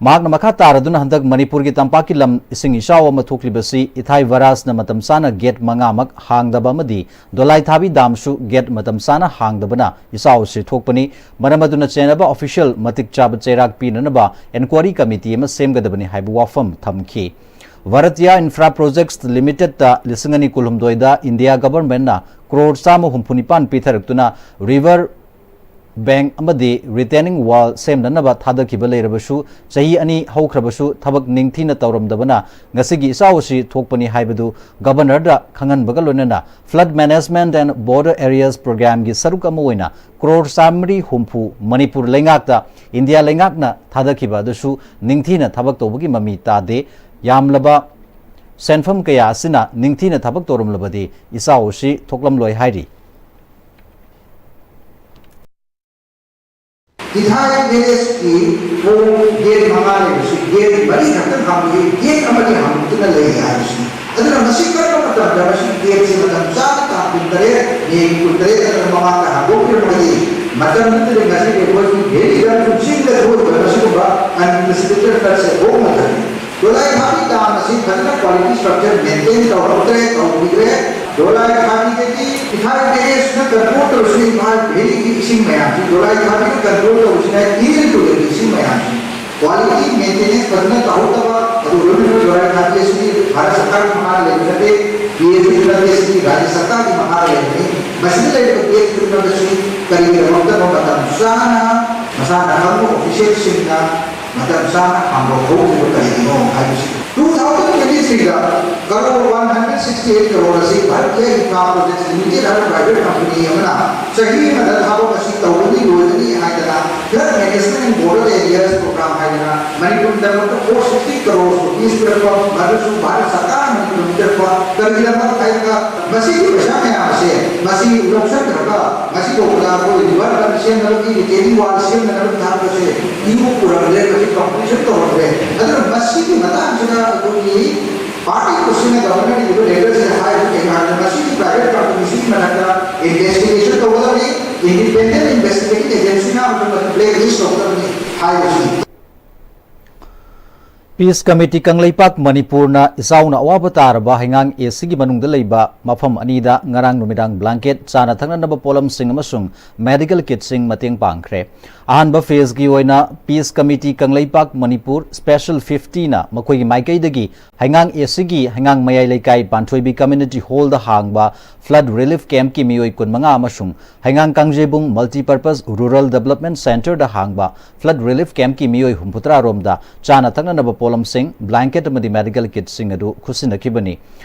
ꯃꯍꯥꯛꯅ ꯃꯈꯥ ꯇꯥꯔꯗꯨꯅ ꯍꯟꯗꯛ ꯃꯅꯤꯄꯨꯔꯒꯤ ꯇꯝꯄꯥꯛꯀꯤ ꯂꯝ ꯏꯁꯤꯡ ꯏꯆꯥꯎ ꯑꯃ ꯊꯣꯛꯂꯤꯕꯁꯤ ꯏꯊꯥꯏ ꯕꯔꯥꯖꯅ ꯃꯇꯝ ꯆꯥꯅ ꯒꯦꯠ ꯃꯉꯥꯃꯛ ꯍꯥꯡꯗꯕ ꯑꯃꯗꯤ ꯗꯣꯂꯥꯏꯊꯥꯕꯤ ꯗꯥꯝꯁꯨ ꯒꯦꯠ ꯃꯇꯝ ꯆꯥꯅ ꯍꯥꯡꯗꯕꯅ ꯏꯆꯥꯎ ꯑꯁꯤ ꯊꯣꯛꯄꯅꯤ꯫ ꯃꯔꯝ ꯑꯗꯨꯅ ꯆꯦꯟꯅꯕ ꯑꯣꯐꯤꯁꯤꯌꯦꯜ ꯃꯇꯤꯛ ꯆꯥꯕ ꯆꯩꯔꯥꯛ ꯄꯤꯅꯅꯕ ꯏꯟꯀ꯭ꯋꯥꯔꯤ ꯀꯃꯤꯇꯤ ꯑꯃ ꯁꯦꯝꯒꯗꯕꯅꯤ ꯍꯥꯏꯕ ꯋꯥꯐꯝ ꯊꯝꯈꯤ꯫ ꯚꯥꯔꯇꯤꯌꯥ ꯏꯟꯐ꯭ꯔꯥ ꯄ꯭ꯔꯣꯖꯦꯛꯁ ꯂꯤꯃꯤꯇꯦꯗꯇ ꯂꯤꯁꯤꯡ ꯑꯅꯤ ꯀꯨꯟꯍꯨꯝꯗꯣꯏꯗ ꯏꯟꯗꯤꯌꯥ ꯒꯚꯔꯟꯃꯦꯟꯠꯅ ꯀ꯭ꯔꯣꯔ ꯆꯥꯝꯃ ꯍꯨꯝꯐꯨ ꯅꯤꯄꯥꯟ ꯄꯤꯊꯔꯛꯇꯨꯅ ꯔꯤꯚꯔ ꯕꯦꯡꯛ ꯑꯃꯗꯤ ꯔꯤꯇꯦꯅꯤꯡ ꯋꯥꯜ ꯁꯦꯝꯅꯅꯕ ꯊꯥꯗꯈꯤꯕ ꯂꯩꯔꯕꯁꯨ, ꯆꯍꯤ ꯑꯅꯤ ꯍꯧꯈ꯭ꯔꯕꯁꯨ ꯊꯕꯛ ꯅꯤꯡꯊꯤꯅ ꯇꯧꯔꯝꯗꯕꯅ ꯉꯁꯤꯒꯤ ꯏꯆꯥꯎ ꯑꯁꯤ ꯊꯣꯛꯄꯅꯤ ꯍꯥꯏꯕꯗꯨ ꯒꯕꯔꯅꯔꯗ ꯈꯪꯍꯟꯕꯒ ꯂꯣꯏꯅꯅ Flood Management and Border Areas Programmeꯒꯤ ꯁꯔꯨꯛ ꯑꯃ ꯑꯣꯏꯅ ꯀ꯭ꯔꯣꯔ ꯆꯥꯃꯔꯤ ꯍꯨꯝꯐꯨ ꯃꯅꯤꯄꯨꯔ ꯂꯩꯉꯥꯛꯇ ꯏꯟꯗꯤꯌꯥ ꯂꯩꯉꯥꯛꯅ ꯊꯥꯗꯈꯤꯕ ꯑꯗꯨꯁꯨ ꯅꯤꯡꯊꯤꯅ ꯊꯕꯛ ꯇꯧꯕꯒꯤ ꯃꯃꯤ ꯇꯥꯗꯦ꯫ ꯌꯥꯝꯂꯕ ꯁꯦꯟꯐꯝ ꯀꯌꯥ ꯑꯁꯤꯅ ꯅꯤꯡꯊꯤꯅ ꯊꯕꯛ ꯇꯧꯔꯝꯂꯕꯗꯤ ꯏꯆꯥꯎ ꯑꯁꯤ ꯊꯣꯛꯂꯝꯂꯣꯏ ꯍꯥꯏꯔꯤ꯫ ꯏꯊꯥꯏ ꯄꯦꯂꯦꯁꯀꯤ ꯊꯣꯡ ꯒꯦꯠ ꯃꯉꯥ ꯂꯩꯕꯁꯤ ꯒꯦꯠ ꯃꯔꯤ ꯈꯛꯇꯪ ꯍꯥꯡꯗꯣꯛꯏ, ꯒꯦꯠ ꯑꯃꯗꯤ ꯍꯥꯡꯗꯣꯛꯇꯨꯅ ꯂꯩ ꯍꯥꯏꯕꯁꯤꯅꯤ꯫ ꯑꯗꯨꯅ ꯃꯁꯤ ꯀꯔꯝꯕ ꯃꯇꯝꯗ ꯃꯁꯤ ꯒꯦꯠꯁꯤ ꯃꯇꯝ ꯆꯥꯅ ꯀꯨꯟꯇꯔꯦꯠ, ꯃꯦꯒꯤ ꯀꯨꯟꯇꯔꯦꯠ ꯅꯠꯇ꯭ꯔꯒ ꯃꯃꯥꯡꯗ ꯍꯥꯡꯗꯣꯛꯄꯤꯔꯝꯃꯒꯗꯤ, ꯃꯇꯝꯗꯨꯗꯗꯤ ꯉꯁꯤ ꯑꯩꯈꯣꯏꯒꯤ ꯚꯦꯂꯤꯗ ꯆꯤꯡꯗ ꯊꯣꯛꯏꯕ ꯃꯁꯤꯒꯨꯝꯕ unprecedented floodꯁꯦ ꯊꯣꯛꯂꯛꯑꯣꯏꯗꯕꯅꯤ꯫ ꯗꯣꯂꯥꯏ ꯈꯥꯕꯤ ꯗꯥꯝ ꯑꯁꯤ ꯐꯖꯅ quality structure maintain ꯇꯧꯍꯧꯗ꯭ꯔꯦ, ꯇꯧꯕꯤꯗ꯭ꯔꯦ꯫ ꯗꯣꯂꯥꯏ ꯈꯥꯕꯤꯗꯒꯤ Imphal barrageꯅ control ꯇꯧꯔꯤꯁꯤꯅ ꯏꯝꯐꯥꯜ valleyꯒꯤ ꯏꯁꯤꯡ ꯃꯌꯥꯝꯁꯤ ꯗꯣꯂꯥꯏ ꯈꯥꯕꯤꯅ control ꯇꯧꯔꯤꯁꯤꯅ ꯏꯔꯤꯜ ꯇꯨꯔꯦꯜꯒꯤ ꯏꯁꯤꯡ ꯃꯌꯥꯝꯁꯤ꯫ Quality maintenance ꯐꯖꯅ ꯇꯧꯍꯧꯗꯕ, ꯑꯗꯨ ꯂꯣꯏꯅꯃꯛ ꯗꯣꯂꯥꯏ ꯈꯥꯕꯤ ꯑꯁꯤꯗꯤ ꯚꯥꯔꯠ ꯁꯔꯀꯥꯔꯒꯤ ꯃꯈꯥꯗ ꯂꯩꯕ ꯅꯠꯇꯦ, ꯄꯤ ꯑꯦꯁ ꯌꯨ ꯅꯠꯇꯦ, ꯁꯤꯗꯤ ꯔꯥꯖ꯭ꯌ ꯁꯔꯀꯥꯔꯒꯤ ꯃꯈꯥꯗ ꯂꯩꯕꯅꯤ꯫ ꯃꯁꯤꯗ ꯂꯩꯔꯤꯕ gate ꯈꯨꯗꯤꯡꯃꯛ ꯑꯁꯤ ꯀꯔꯤꯒꯤꯗꯃꯛꯇꯅꯣ ꯃꯇꯝ ꯆꯥꯅ ꯃꯁꯥꯅ ꯈꯪꯕ officialꯁꯤꯡꯅ ꯃꯇꯝ ꯆꯥꯅ ꯍꯥꯡꯗꯣꯛꯍꯧꯗ꯭ꯔꯤꯕ ꯀꯔꯤꯒꯤꯅꯣ ꯍꯥꯏꯕꯁꯤ꯫ Two thousand twenty threeꯗ crore one hundred sixty eight crore ꯑꯁꯤ ꯚꯥꯔꯠꯀꯤ ꯏꯟꯐ꯭ꯔꯥ ꯄ꯭ꯔꯣꯖꯦꯛ ꯂꯤꯃꯤꯇꯦꯗ ꯍꯥꯏꯕ private company ꯑꯃꯅ ꯆꯍꯤ ꯑꯃꯗ ꯊꯕꯛ ꯑꯁꯤ ꯇꯧꯒꯅꯤ, ꯂꯣꯏꯒꯅꯤ ꯍꯥꯏꯗꯅ flood management and border areas program ꯍꯥꯏꯗꯅ ꯃꯅꯤꯄꯨꯔꯒꯤꯗꯃꯛꯇ four sixty crore rupees ꯄꯤꯔꯛꯄ, ꯃꯗꯨꯁꯨ ꯚꯥꯔꯠ ꯁꯔꯀꯥꯔꯅ ꯃꯅꯤꯄꯨꯔꯗ ꯄꯤꯔꯛꯄ꯫ ꯀꯔꯤꯒꯤꯗꯃꯛ ꯍꯥꯏꯔꯒ ꯃꯁꯤꯒꯤ ꯄꯩꯁꯥ ꯃꯌꯥꯝ ꯑꯁꯦ ꯃꯁꯤ ꯂꯧꯁꯤꯟꯈ꯭ꯔꯒ ꯉꯁꯤ ꯐꯥꯎꯕꯗ ꯑꯩꯈꯣꯏ river dam ꯁꯦꯝꯅꯕꯒꯤ, retaining wall ꯁꯦꯝꯅꯅꯕꯒꯤ ꯊꯕꯛ ꯑꯁꯦ ꯏꯎ ꯎꯔꯝꯗ꯭ꯔꯦ, ꯃꯁꯤ completion ꯇꯧꯔꯝꯗ꯭ꯔꯦ꯫ ꯑꯗꯨꯅ ꯃꯁꯤꯒꯤ ꯃꯇꯥꯡꯁꯤꯗ ꯑꯩꯈꯣꯏꯒꯤ party ꯄꯨꯁꯤꯅ governorꯅ ꯏꯕ letterꯁꯤꯗ ꯍꯥꯏꯔꯤꯕ ꯀꯩꯅꯣ ꯍꯥꯏꯕꯗ ꯃꯁꯤꯒꯤ private companyꯁꯤꯒꯤ ꯃꯊꯛꯇ investigation ꯇꯧꯒꯗꯕꯅꯤ, independent investigating agencyꯅ ꯑꯗꯨꯒ blacklist ꯇꯧꯒꯗꯕꯅꯤ ꯍꯥꯏꯕꯁꯤꯅꯤ꯫ Peace Committee ꯀꯪꯂꯩꯄꯥꯛ ꯃꯅꯤꯄꯨꯔꯅ ꯏꯆꯥꯎꯅ ꯑꯋꯥꯕ ꯇꯥꯔꯕ ꯍꯩꯉꯥꯡ ꯑꯦ ꯁꯤꯒꯤ ꯃꯅꯨꯡꯗ ꯂꯩꯕ ꯃꯐꯝ ꯑꯅꯤꯗ ꯉꯔꯥꯡ ꯅꯨꯃꯤꯗꯥꯡ blanket, ꯆꯥꯅ ꯊꯛꯅꯅꯕ ꯄꯣꯠꯂꯝꯁꯤꯡ ꯑꯃꯁꯨꯡ medical kitꯁꯤꯡ ꯃꯇꯦꯡ ꯄꯥꯡꯈ꯭ꯔꯦ꯫ ꯑꯍꯥꯟꯕ phaseꯀꯤ ꯑꯣꯏꯅ Peace Committee Kangleipak Manipur Special fiftyꯅ ꯃꯈꯣꯏꯒꯤ ꯃꯥꯏꯀꯩꯗꯒꯤ ꯍꯩꯉꯥꯡ ꯑꯦ ꯁꯤꯒꯤ ꯍꯩꯉꯥꯡ ꯃꯌꯥꯏ ꯂꯩꯀꯥꯏ ꯄꯥꯟꯊꯣꯏꯕꯤ Community Hallꯗ ꯍꯥꯡꯕ flood relief campꯀꯤ ꯃꯤꯑꯣꯏ ꯀꯨꯟꯃꯉꯥ ꯑꯃꯁꯨꯡ ꯍꯩꯉꯥꯡ ꯀꯥꯡꯖꯩꯕꯨꯡ Multipurpose Rural Development Centreꯗ ꯍꯥꯡꯕ flood relief campꯀꯤ ꯃꯤꯑꯣꯏ ꯍꯨꯝꯐꯨꯇꯔꯥ ꯔꯣꯝꯗ ꯆꯥꯅ ꯊꯛꯅꯅꯕ ꯄꯣꯠꯂꯝꯁꯤꯡ, blanket ꯑꯃꯗꯤ medical kitꯁꯤꯡ ꯑꯗꯨ ꯈꯨꯠꯁꯤꯟꯅꯈꯤꯕꯅꯤ꯫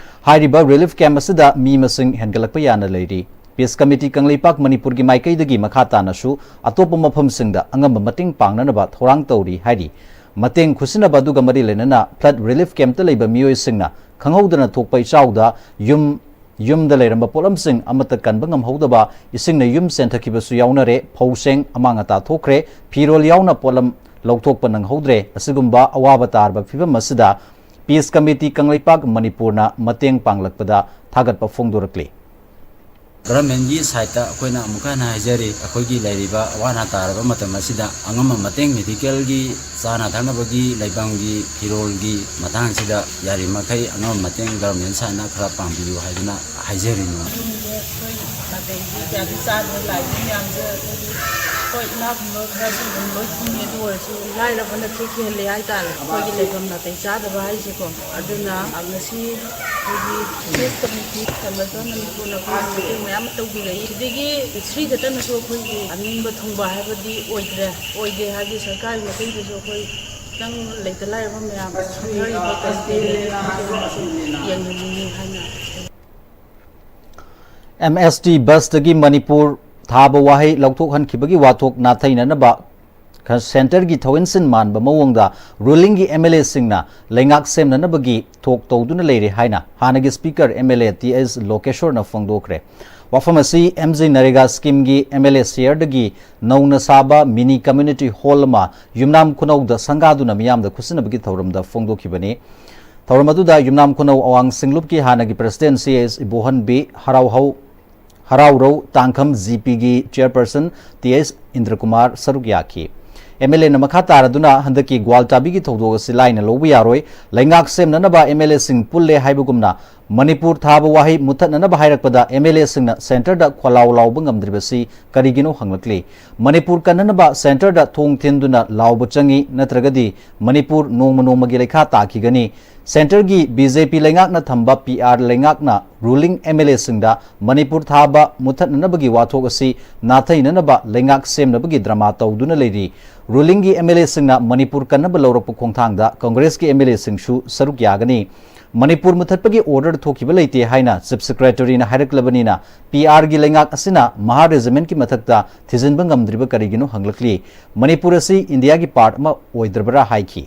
ꯍꯥꯏꯔꯤꯕ relief camp ꯑꯁꯤꯗ ꯃꯤ ꯃꯁꯤꯡ ꯍꯦꯟꯒꯠꯂꯛꯄ ꯌꯥꯅ ꯂꯩꯔꯤ꯫ Peace Committee ꯀꯪꯂꯩꯄꯥꯛ ꯃꯅꯤꯄꯨꯔꯒꯤ ꯃꯥꯏꯀꯩꯗꯒꯤ ꯃꯈꯥ ꯇꯥꯅꯁꯨ ꯑꯇꯣꯞꯄ ꯃꯐꯝꯁꯤꯡꯗ ꯑꯉꯝꯕ ꯃꯇꯦꯡ ꯄꯥꯡꯅꯅꯕ ꯊꯧꯔꯥꯡ ꯇꯧꯔꯤ ꯍꯥꯏꯔꯤ꯫ ꯃꯇꯦꯡ ꯈꯨꯠꯁꯤꯟꯅꯕ ꯑꯗꯨꯒ ꯃꯔꯤ ꯂꯩꯅꯅ flood relief campꯇ ꯂꯩꯕ ꯃꯤꯑꯣꯏꯁꯤꯡꯅ ꯈꯪꯍꯧꯗꯅ ꯊꯣꯛꯄ ꯏꯆꯥꯎꯗ ꯌꯨꯝ, ꯌꯨꯝꯗ ꯂꯩꯔꯝꯕ ꯄꯣꯠꯂꯝꯁꯤꯡ ꯑꯃꯠꯇ ꯀꯟꯕ ꯉꯝꯍꯧꯗꯕ, ꯏꯁꯤꯡꯅ ꯌꯨꯝ ꯆꯦꯟꯊꯈꯤꯕꯁꯨ ꯌꯥꯎꯅꯔꯦ, ꯐꯧꯁꯦꯡ ꯑꯃꯥꯡ ꯑꯇꯥ ꯊꯣꯛꯈ꯭ꯔꯦ, ꯐꯤꯔꯣꯜ ꯌꯥꯎꯅ ꯄꯣꯠꯂꯝ ꯂꯧꯊꯣꯛꯄ ꯅꯪꯍꯧꯗ꯭ꯔꯦ꯫ ꯑꯁꯤꯒꯨꯝꯕ ꯑꯋꯥꯕ ꯇꯥꯔꯕ ꯐꯤꯚꯝ ꯑꯁꯤꯗ Peace Committee ꯀꯪꯂꯩꯄꯥꯛ ꯃꯅꯤꯄꯨꯔꯅ ꯃꯇꯦꯡ ꯄꯥꯡꯂꯛꯄꯗ ꯊꯥꯒꯠꯄ ꯐꯣꯡꯗꯣꯔꯛꯂꯤ꯫ ꯒꯚꯔꯟꯃꯦꯟꯒꯤ ꯁꯥꯏꯠꯇ ꯑꯩꯈꯣꯏꯅ ꯑꯃꯨꯛꯀ ꯍꯟꯅ ꯍꯥꯏꯖꯔꯤ, ꯑꯩꯈꯣꯏꯒꯤ ꯂꯩꯔꯤꯕ ꯑꯋꯥ ꯑꯅꯥ ꯇꯥꯔꯕ ꯃꯇꯝ ꯑꯁꯤꯗ ꯑꯉꯝꯕ ꯃꯇꯦꯡ, ꯃꯦꯗꯤꯀꯦꯜꯒꯤ, ꯆꯥꯅ ꯊꯛꯅꯕꯒꯤ, ꯂꯩꯐꯝꯒꯤ, ꯐꯤꯔꯣꯜꯒꯤ ꯃꯇꯥꯡꯁꯤꯗ ꯌꯥꯔꯤꯃꯈꯩ ꯑꯉꯝꯕ ꯃꯇꯦꯡ ꯒꯚꯔꯟꯃꯦꯟ ꯁꯥꯏꯠꯅ ꯈꯔ ꯄꯥꯡꯕꯤꯌꯨ ꯍꯥꯏꯗꯨꯅ ꯍꯥꯏꯖꯔꯤꯅꯤ꯫ ꯌꯨꯝꯁꯦ ꯑꯩꯈꯣꯏ ꯅꯥꯇꯩ ꯆꯥꯗꯅ ꯂꯥꯛꯏꯕ ꯃꯌꯥꯝꯁꯦ ꯑꯩꯈꯣꯏꯒꯤ, ꯍꯣꯏ, ꯏꯅꯥꯛ ꯈꯨꯟꯕ ꯈꯔꯁꯨ ꯑꯗꯨꯝ ꯂꯣꯏ ꯐꯪꯉꯦ, ꯑꯗꯨ ꯑꯣꯏꯔꯁꯨ ꯂꯥꯏꯔꯕꯅ ꯊꯦꯛ ꯍꯦꯜꯂꯦ ꯍꯥꯏꯇꯥꯔꯦ, ꯑꯩꯈꯣꯏꯒꯤ ꯂꯩꯐꯝ ꯅꯥꯇꯩ ꯆꯥꯗꯕ ꯍꯥꯏꯁꯦꯀꯣ꯫ ꯑꯗꯨꯅ ꯉꯁꯤ ꯑꯩꯈꯣꯏꯒꯤ ꯐꯦꯁ ꯀꯃꯤꯇꯤ ꯁꯦꯝꯕꯗ ꯃꯅꯤꯄꯨꯔꯅ ꯑꯩꯈꯣꯏ ꯃꯇꯦꯡ ꯃꯌꯥꯝ ꯑꯃ ꯇꯧꯕꯤꯔꯛꯏ꯫ ꯁꯤꯗꯒꯤ ꯁ꯭ꯔꯤ ꯈꯛꯇꯅꯁꯨ ꯑꯩꯈꯣꯏꯒꯤ ꯑꯅꯤꯡꯕ ꯊꯨꯡꯕ ꯍꯥꯏꯕꯗꯤ ꯑꯣꯏꯗ꯭ꯔꯦ, ꯑꯣꯏꯗꯦ ꯍꯥꯏꯕꯗꯤ ꯁꯔꯀꯥꯔꯒꯤ ꯃꯇꯦꯡꯗꯁꯨ ꯑꯩꯈꯣꯏ ꯈꯤꯇꯪ ꯂꯩꯇ ꯂꯥꯏꯔꯕ ꯃꯌꯥꯝ ꯁꯣꯟꯊꯔꯤꯕ ꯀꯟꯇꯤꯅꯦꯟ ꯌꯦꯡꯍꯟꯅꯤꯡꯉꯤ ꯍꯥꯏꯅ ꯑꯦꯝ ꯑꯦꯁ ꯇꯤ ꯕꯁꯇꯒꯤ ꯃꯅꯤꯄꯨꯔ ꯊꯥꯕ ꯋꯥꯍꯩ ꯂꯧꯊꯣꯛꯍꯟꯈꯤꯕꯒꯤ ꯋꯥꯊꯣꯛ ꯅꯥꯊꯩꯅꯅꯕ ꯁꯦꯟꯇꯔꯒꯤ ꯊꯧꯏꯟꯁꯤꯟ ꯃꯥꯟꯕ ꯃꯑꯣꯡꯗ ꯔꯨꯂꯤꯡꯒꯤ ꯑꯦꯝ ꯑꯦꯜ ꯑꯦꯁꯤꯡꯅ ꯂꯩꯉꯥꯛ ꯁꯦꯝꯅꯅꯕꯒꯤ ꯊꯣꯛ ꯇꯧꯗꯨꯅ ꯂꯩꯔꯦ ꯍꯥꯏꯅ ꯍꯥꯟꯅꯒꯤ speaker M L A T S ꯂꯣꯀꯦꯁꯣꯔꯅ ꯐꯣꯡꯗꯣꯛꯈ꯭ꯔꯦ꯫ ꯋꯥꯐꯝ ꯑꯁꯤ ꯑꯦꯝ ꯖꯤ ꯅꯔꯦꯒꯥ ꯁ꯭ꯀꯤꯝꯒꯤ ꯑꯦꯝ ꯑꯦꯜ ꯑꯦ ꯁꯤꯌꯔꯗꯒꯤ ꯅꯧꯅ ꯁꯥꯕ ꯃꯤꯅꯤ ꯀꯝꯃ꯭ꯌꯨꯅꯤꯇꯤ ꯍꯣꯜ ꯑꯃ ꯌꯨꯝꯅꯥꯝ ꯈꯨꯅꯧꯗ ꯁꯪꯒꯥꯗꯨꯅ ꯃꯤꯌꯥꯝꯗ ꯈꯨꯠꯁꯤꯟꯅꯕꯒꯤ ꯊꯧꯔꯝꯗ ꯐꯣꯡꯗꯣꯛꯈꯤꯕꯅꯤ꯫ ꯊꯧꯔꯝ ꯑꯗꯨꯗ ꯌꯨꯝꯅꯥꯝ ꯈꯨꯅꯧ ꯑꯋꯥꯡ ꯁꯤꯡꯂꯨꯞꯀꯤ ꯍꯥꯟꯅꯒꯤ president C S Ibohanbi, ꯍꯔꯥꯎꯍꯧ, ꯍꯔꯥꯎꯔꯧ ꯇꯥꯡꯈꯝ G ꯄꯤꯒꯤ ꯆꯤꯌꯔꯄꯔꯁꯟ ꯇꯤ ꯑꯦꯁ ꯏꯟꯗ꯭ꯔꯀꯨꯃꯥꯔ ꯁꯔꯨꯛ ꯌꯥꯈꯤ꯫ ꯑꯦꯝ ꯑꯦꯜ ꯑꯦꯅ ꯃꯈꯥ ꯇꯥꯔꯗꯨꯅ ꯍꯟꯗꯛꯀꯤ ꯒ꯭ꯋꯥꯜ ꯆꯥꯕꯤꯒꯤ ꯊꯧꯗꯣꯛ ꯑꯁꯤ ꯂꯥꯏꯅ ꯂꯧꯕ ꯌꯥꯔꯣꯏ, ꯂꯩꯉꯥꯛ ꯁꯦꯝꯅꯅꯕ ꯑꯦꯝ ꯑꯦꯜ ꯑꯦꯁꯤꯡ ꯄꯨꯜꯂꯦ ꯍꯥꯏꯕꯒꯨꯝꯅ ꯃꯅꯤꯄꯨꯔ ꯊꯥꯕ ꯋꯥꯍꯩ ꯃꯨꯠꯊꯠꯅꯅꯕ ꯍꯥꯏꯔꯛꯄꯗ ꯑꯦꯝ ꯑꯦꯜ ꯑꯦꯁꯤꯡꯅ ꯁꯦꯟꯇꯔꯗ ꯈꯣꯜꯂꯥꯎ ꯂꯥꯎꯕ ꯉꯝꯗ꯭ꯔꯤꯕꯁꯤ ꯀꯔꯤꯒꯤꯅꯣ ꯍꯪꯂꯛꯂꯤ꯫ ꯃꯅꯤꯄꯨꯔ ꯀꯟꯅꯅꯕ ꯁꯦꯟꯇꯔꯗ ꯊꯣꯡ ꯊꯤꯟꯗꯨꯅ ꯂꯥꯎꯕ ꯆꯪꯏ, ꯅꯠꯇ꯭ꯔꯒꯗꯤ ꯃꯅꯤꯄꯨꯔ ꯅꯣꯡꯃ ꯅꯣꯡꯃꯒꯤ ꯂꯩꯈꯥ ꯇꯥꯈꯤꯒꯅꯤ꯫ ꯁꯦꯟꯇꯔꯒꯤ ꯕꯤ ꯖꯦ ꯄꯤ ꯂꯩꯉꯥꯛꯅ ꯊꯝꯕ ꯄꯤ ꯑꯥꯔ ꯂꯩꯉꯥꯛꯅ ꯔꯨꯂꯤꯡ ꯑꯦꯝ ꯑꯦꯜ ꯑꯦꯁꯤꯡꯗ ꯃꯅꯤꯄꯨꯔ ꯊꯥꯕ ꯃꯨꯠꯊꯠꯅꯅꯕꯒꯤ ꯋꯥꯊꯣꯛ ꯑꯁꯤ ꯅꯥꯊꯩꯅꯅꯕ ꯂꯩꯉꯥꯛ ꯁꯦꯝꯅꯕꯒꯤ ꯗ꯭ꯔꯃꯥ ꯇꯧꯗꯨꯅ ꯂꯩꯔꯤ꯫ ꯔꯨꯂꯤꯡꯒꯤ ꯑꯦꯝ ꯑꯦꯜ ꯑꯦꯁꯤꯡꯅ ꯃꯅꯤꯄꯨꯔ ꯀꯟꯅꯕ ꯂꯧꯔꯛꯄ ꯈꯣꯡꯊꯥꯡꯗ ꯀꯪꯒ꯭ꯔꯦꯁꯀꯤ ꯑꯦꯝ ꯑꯦꯜ ꯑꯦꯁꯤꯡꯁꯨ ꯁꯔꯨꯛ ꯌꯥꯒꯅꯤ꯫ ꯃꯅꯤꯄꯨꯔ ꯃꯨꯠꯊꯠꯄꯒꯤ ꯑꯣꯔꯗꯔ ꯊꯣꯛꯈꯤꯕ ꯂꯩꯇꯦ ꯍꯥꯏꯅ ꯆꯤꯐ ꯁꯦꯀ꯭ꯔꯦꯇꯔꯤꯅ ꯍꯥꯏꯔꯛꯂꯕꯅꯤꯅ ꯄꯤ ꯑꯥꯔꯒꯤ ꯂꯩꯉꯥꯛ ꯑꯁꯤꯅ ꯃꯍꯥ ꯔꯦꯖꯤꯃꯦꯟꯠꯀꯤ ꯃꯊꯛꯇ ꯊꯤꯖꯤꯟꯕ ꯉꯝꯗ꯭ꯔꯤꯕ ꯀꯔꯤꯒꯤꯅꯣ ꯍꯪꯂꯛꯂꯤ꯫ ꯃꯅꯤꯄꯨꯔ ꯑꯁꯤ ꯏꯟꯗꯤꯌꯥꯒꯤ ꯄꯥꯔꯠ ꯑꯃ ꯑꯣꯏꯗ꯭ꯔꯕ꯭ꯔꯥ ꯍꯥꯏꯈꯤ꯫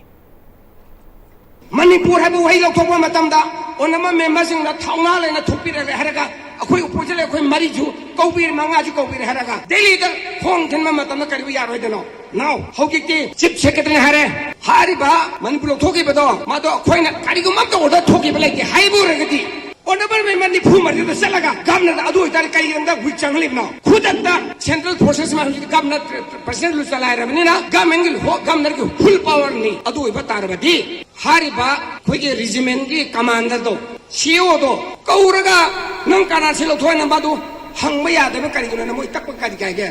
ꯃꯅꯤꯄꯨꯔ ꯍꯥꯏꯕ ꯋꯥꯍꯩ ꯂꯧꯊꯣꯛꯄ ꯃꯇꯝꯗ ꯑꯣꯅꯃ ꯃꯦꯝꯕꯔꯁꯤꯡꯅ ꯊꯧꯅꯥ ꯂꯩꯅ ꯊꯣꯛꯄꯤꯔꯛꯂꯦ ꯍꯥꯏꯔꯒ ꯑꯩꯈꯣꯏ ꯑꯣꯄꯣꯖꯤꯠ ꯑꯩꯈꯣꯏ ꯃꯔꯤꯁꯨ ꯀꯧꯕꯤꯔꯦ, ꯃꯉꯥꯁꯨ ꯀꯧꯕꯤꯔꯦ ꯍꯥꯏꯔꯒ ꯗꯦꯜꯂꯤꯗ ꯈꯣꯡ ꯊꯤꯟꯕ ꯃꯇꯝꯗ ꯀꯔꯤꯒꯨꯝꯕ ꯌꯥꯔꯣꯏꯗꯅꯣ? ꯅꯥꯎ ꯍꯧꯖꯤꯛꯇꯤ ꯆꯤꯐ ꯁꯦꯀ꯭ꯔꯦꯇꯔꯤ ꯍꯥꯏꯔꯦ, ꯍꯥꯏꯔꯤꯕ ꯃꯅꯤꯄꯨꯔ ꯂꯧꯊꯣꯛꯈꯤꯕꯗꯣ ꯃꯗꯣ ꯑꯩꯈꯣꯏꯅ ꯀꯔꯤꯒꯨꯝꯕ ꯑꯝꯇ ꯑꯣꯔꯗꯔ ꯊꯣꯛꯈꯤꯕ ꯂꯩꯇꯦ ꯍꯥꯏꯕ ꯑꯣꯏꯔꯒꯗꯤ ꯑꯣꯅꯔꯦꯕꯜ ꯃꯦꯝꯕꯔ ꯅꯤꯐꯨ ꯃꯔꯤꯗ ꯆꯠꯂꯒ ꯒꯚꯔꯅꯔꯗ ꯑꯗꯨ ꯑꯣꯏꯇꯥꯔꯗꯤ ꯀꯔꯤꯒꯤꯗꯃꯛꯇ ꯋꯤꯛ ꯆꯪꯍꯜꯂꯤꯕꯅꯣ? ꯈꯨꯗꯛꯇ central forces ꯃꯌꯥꯝꯁꯤꯗꯤ governor president rule ꯆꯂꯥꯏꯔꯕꯅꯤꯅ ꯒꯚꯔꯟꯃꯦꯟꯒꯤ ꯍꯣ-, ꯒꯚꯔꯅꯔꯒꯤ ꯐꯨꯜ ꯄꯋꯥꯔꯅꯤ꯫ ꯑꯗꯨ ꯑꯣꯏꯕ ꯇꯥꯔꯕꯗꯤ ꯍꯥꯏꯔꯤꯕ ꯑꯩꯈꯣꯏꯒꯤ ꯔꯤꯖꯤꯃꯦꯟꯒꯤ ꯀꯃꯥꯟꯗꯔꯗꯣ, ꯁꯤ ꯑꯣꯗꯣ ꯀꯧꯔꯒ ꯅꯪ ꯀꯅꯥ ꯁꯤ ꯂꯧꯊꯣꯛꯑꯦ ꯅꯝꯕ ꯑꯗꯨ ꯍꯪꯕ ꯌꯥꯗꯕ ꯀꯔꯤꯒꯤꯅꯣ? ꯃꯣꯏ ꯇꯛꯄ ꯀꯔꯤ ꯀꯥꯏꯒꯦ?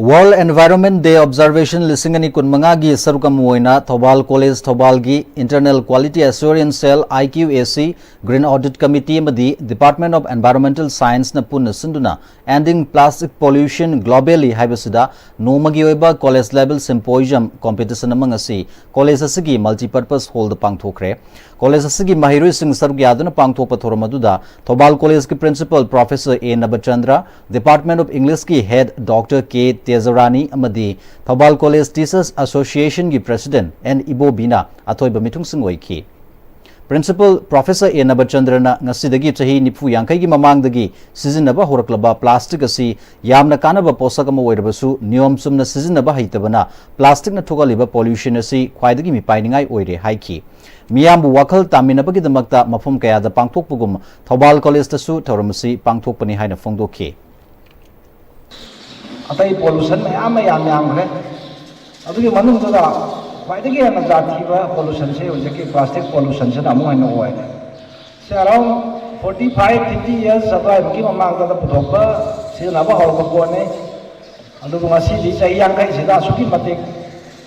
World Environment Day Observation ꯂꯤꯁꯤꯡ ꯑꯅꯤ ꯀꯨꯟꯃꯉꯥꯒꯤ ꯁꯔꯨꯛ ꯑꯃ ꯑꯣꯏꯅ ꯊꯧꯕꯥꯜ ꯀꯣꯂꯦꯖ ꯊꯧꯕꯥꯜꯒꯤ Internal Quality Assurance Cell, I Q A C, Green Audit Committee ꯑꯃꯗꯤ Department of Environmental Scienceꯅ ꯄꯨꯟꯅ ꯁꯤꯟꯗꯨꯅ Ending Plastic Pollution Globally ꯍꯥꯏꯕꯁꯤꯗ ꯅꯣꯡꯃꯒꯤ ꯑꯣꯏꯕ ꯀꯣꯂꯦꯖ ꯂꯦꯚꯦꯜ ꯁꯤꯝꯄꯣꯖꯤꯌꯝ ꯀꯣꯝꯄꯤꯇꯤꯁꯟ ꯑꯃ ꯉꯁꯤ ꯀꯣꯂꯦꯖ ꯑꯁꯤꯒꯤ ꯃꯜꯇꯤꯄꯔꯄꯁ ꯍꯣꯜꯗ ꯄꯥꯡꯊꯣꯛꯈ꯭ꯔꯦ꯫ ꯀꯣꯂꯦꯖ ꯑꯁꯤꯒꯤ ꯃꯍꯩꯔꯣꯏꯁꯤꯡ ꯁꯔꯨꯛ ꯌꯥꯗꯨꯅ ꯄꯥꯡꯊꯣꯛꯄ ꯊꯧꯔꯝ ꯑꯗꯨꯗ ꯊꯧꯕꯥꯜ ꯀꯣꯂꯦꯖꯀꯤ principal professor A Nabachandra, Department of Englishꯀꯤ ꯍꯦꯗ ꯗꯣꯛꯇꯔ ꯀꯦ ꯇꯦꯖꯔꯥꯅꯤ ꯑꯃꯗꯤ ꯊꯧꯕꯥꯜ ꯀꯣꯂꯦꯖ ꯇꯤꯆꯔꯁ ꯑꯦꯁꯣꯁꯤꯌꯦꯁꯟꯒꯤ ꯄ꯭ꯔꯦꯁꯤꯗꯦꯟꯠ ꯑꯦꯟ ꯏꯕꯣꯕꯤꯅ ꯑꯊꯣꯏꯕ ꯃꯤꯊꯨꯡꯁꯤꯡ ꯑꯣꯏꯈꯤ꯫ ꯄ꯭ꯔꯤꯟꯁꯤꯄꯜ ꯄ꯭ꯔꯣꯐꯦꯁꯔ ꯑꯦ ꯅꯕꯆꯟꯗ꯭ꯔꯅ ꯉꯁꯤꯗꯒꯤ ꯆꯍꯤ ꯅꯤꯐꯨ ꯌꯥꯡꯈꯩꯒꯤ ꯃꯃꯥꯡꯗꯒꯤ ꯁꯤꯖꯤꯟꯅꯕ ꯍꯧꯔꯛꯂꯕ ꯄ꯭ꯂꯥꯁꯇꯤꯛ ꯑꯁꯤ ꯌꯥꯝꯅ ꯀꯥꯟꯅꯕ ꯄꯣꯠꯁꯛ ꯑꯃ ꯑꯣꯏꯔꯕꯁꯨ ꯅꯤꯌꯣꯝ ꯆꯨꯝꯅ ꯁꯤꯖꯤꯟꯅꯕ ꯍꯩꯇꯕꯅ ꯄ꯭ꯂꯥꯁꯇꯤꯛꯅ ꯊꯣꯛꯍꯜꯂꯤꯕ ꯄꯣꯂ꯭ꯌꯨꯁꯟ ꯑꯁꯤ ꯈ꯭ꯋꯥꯏꯗꯒꯤ ꯃꯤꯄꯥꯏꯅꯤꯡꯉꯥꯏ ꯑꯣꯏꯔꯦ ꯍꯥꯏꯈꯤ꯫ ꯃꯤꯌꯥꯝꯕꯨ ꯋꯥꯈꯜ ꯇꯥꯃꯤꯟꯅꯕꯒꯤꯗꯃꯛꯇ ꯃꯐꯝ ꯀꯌꯥꯗ ꯄꯥꯡꯊꯣꯛꯄꯒꯨꯝ ꯊꯧꯕꯥꯜ ꯀꯣꯂꯦꯖꯇꯁꯨ ꯊꯧꯔꯝ ꯑꯁꯤ ꯄꯥꯡꯊꯣꯛꯄꯅꯤ ꯍꯥꯏꯅ ꯐꯣꯡꯗꯣꯛꯈꯤ꯫ ꯑꯇꯩ ꯄꯣꯂꯨꯁꯟ ꯃꯌꯥꯝ ꯑꯃ ꯌꯥꯝ ꯌꯥꯝꯈ꯭ꯔꯦ꯫ ꯑꯗꯨꯒꯤ ꯃꯅꯨꯡꯗꯨꯗ ꯈ꯭ꯋꯥꯏꯗꯒꯤ ꯍꯦꯟꯅ ꯖꯥꯠ ꯊꯤꯕ ꯄꯣꯂꯨꯁꯟꯁꯦ ꯍꯧꯖꯤꯛꯀꯤ ꯄ꯭ꯂꯥꯁꯇꯤꯛ ꯄꯣꯂꯨꯁꯟꯁꯤꯅ ꯑꯃꯨꯛ ꯍꯦꯟꯅ ꯑꯣꯏꯔꯦ꯫ ꯁꯤ around forty five, fifty years ꯑꯗꯨꯋꯥꯏꯃꯨꯛꯀꯤ ꯃꯃꯥꯡꯗ ꯄꯨꯊꯣꯛꯄ, ꯁꯤꯖꯤꯟꯅꯕ ꯍꯧꯔꯛꯄ ꯄꯣꯠꯅꯤ꯫ ꯑꯗꯨꯕꯨ ꯉꯁꯤꯗꯤ ꯆꯍꯤ ꯌꯥꯡꯈꯩꯁꯤꯗ ꯑꯁꯨꯛꯀꯤ ꯃꯇꯤꯛ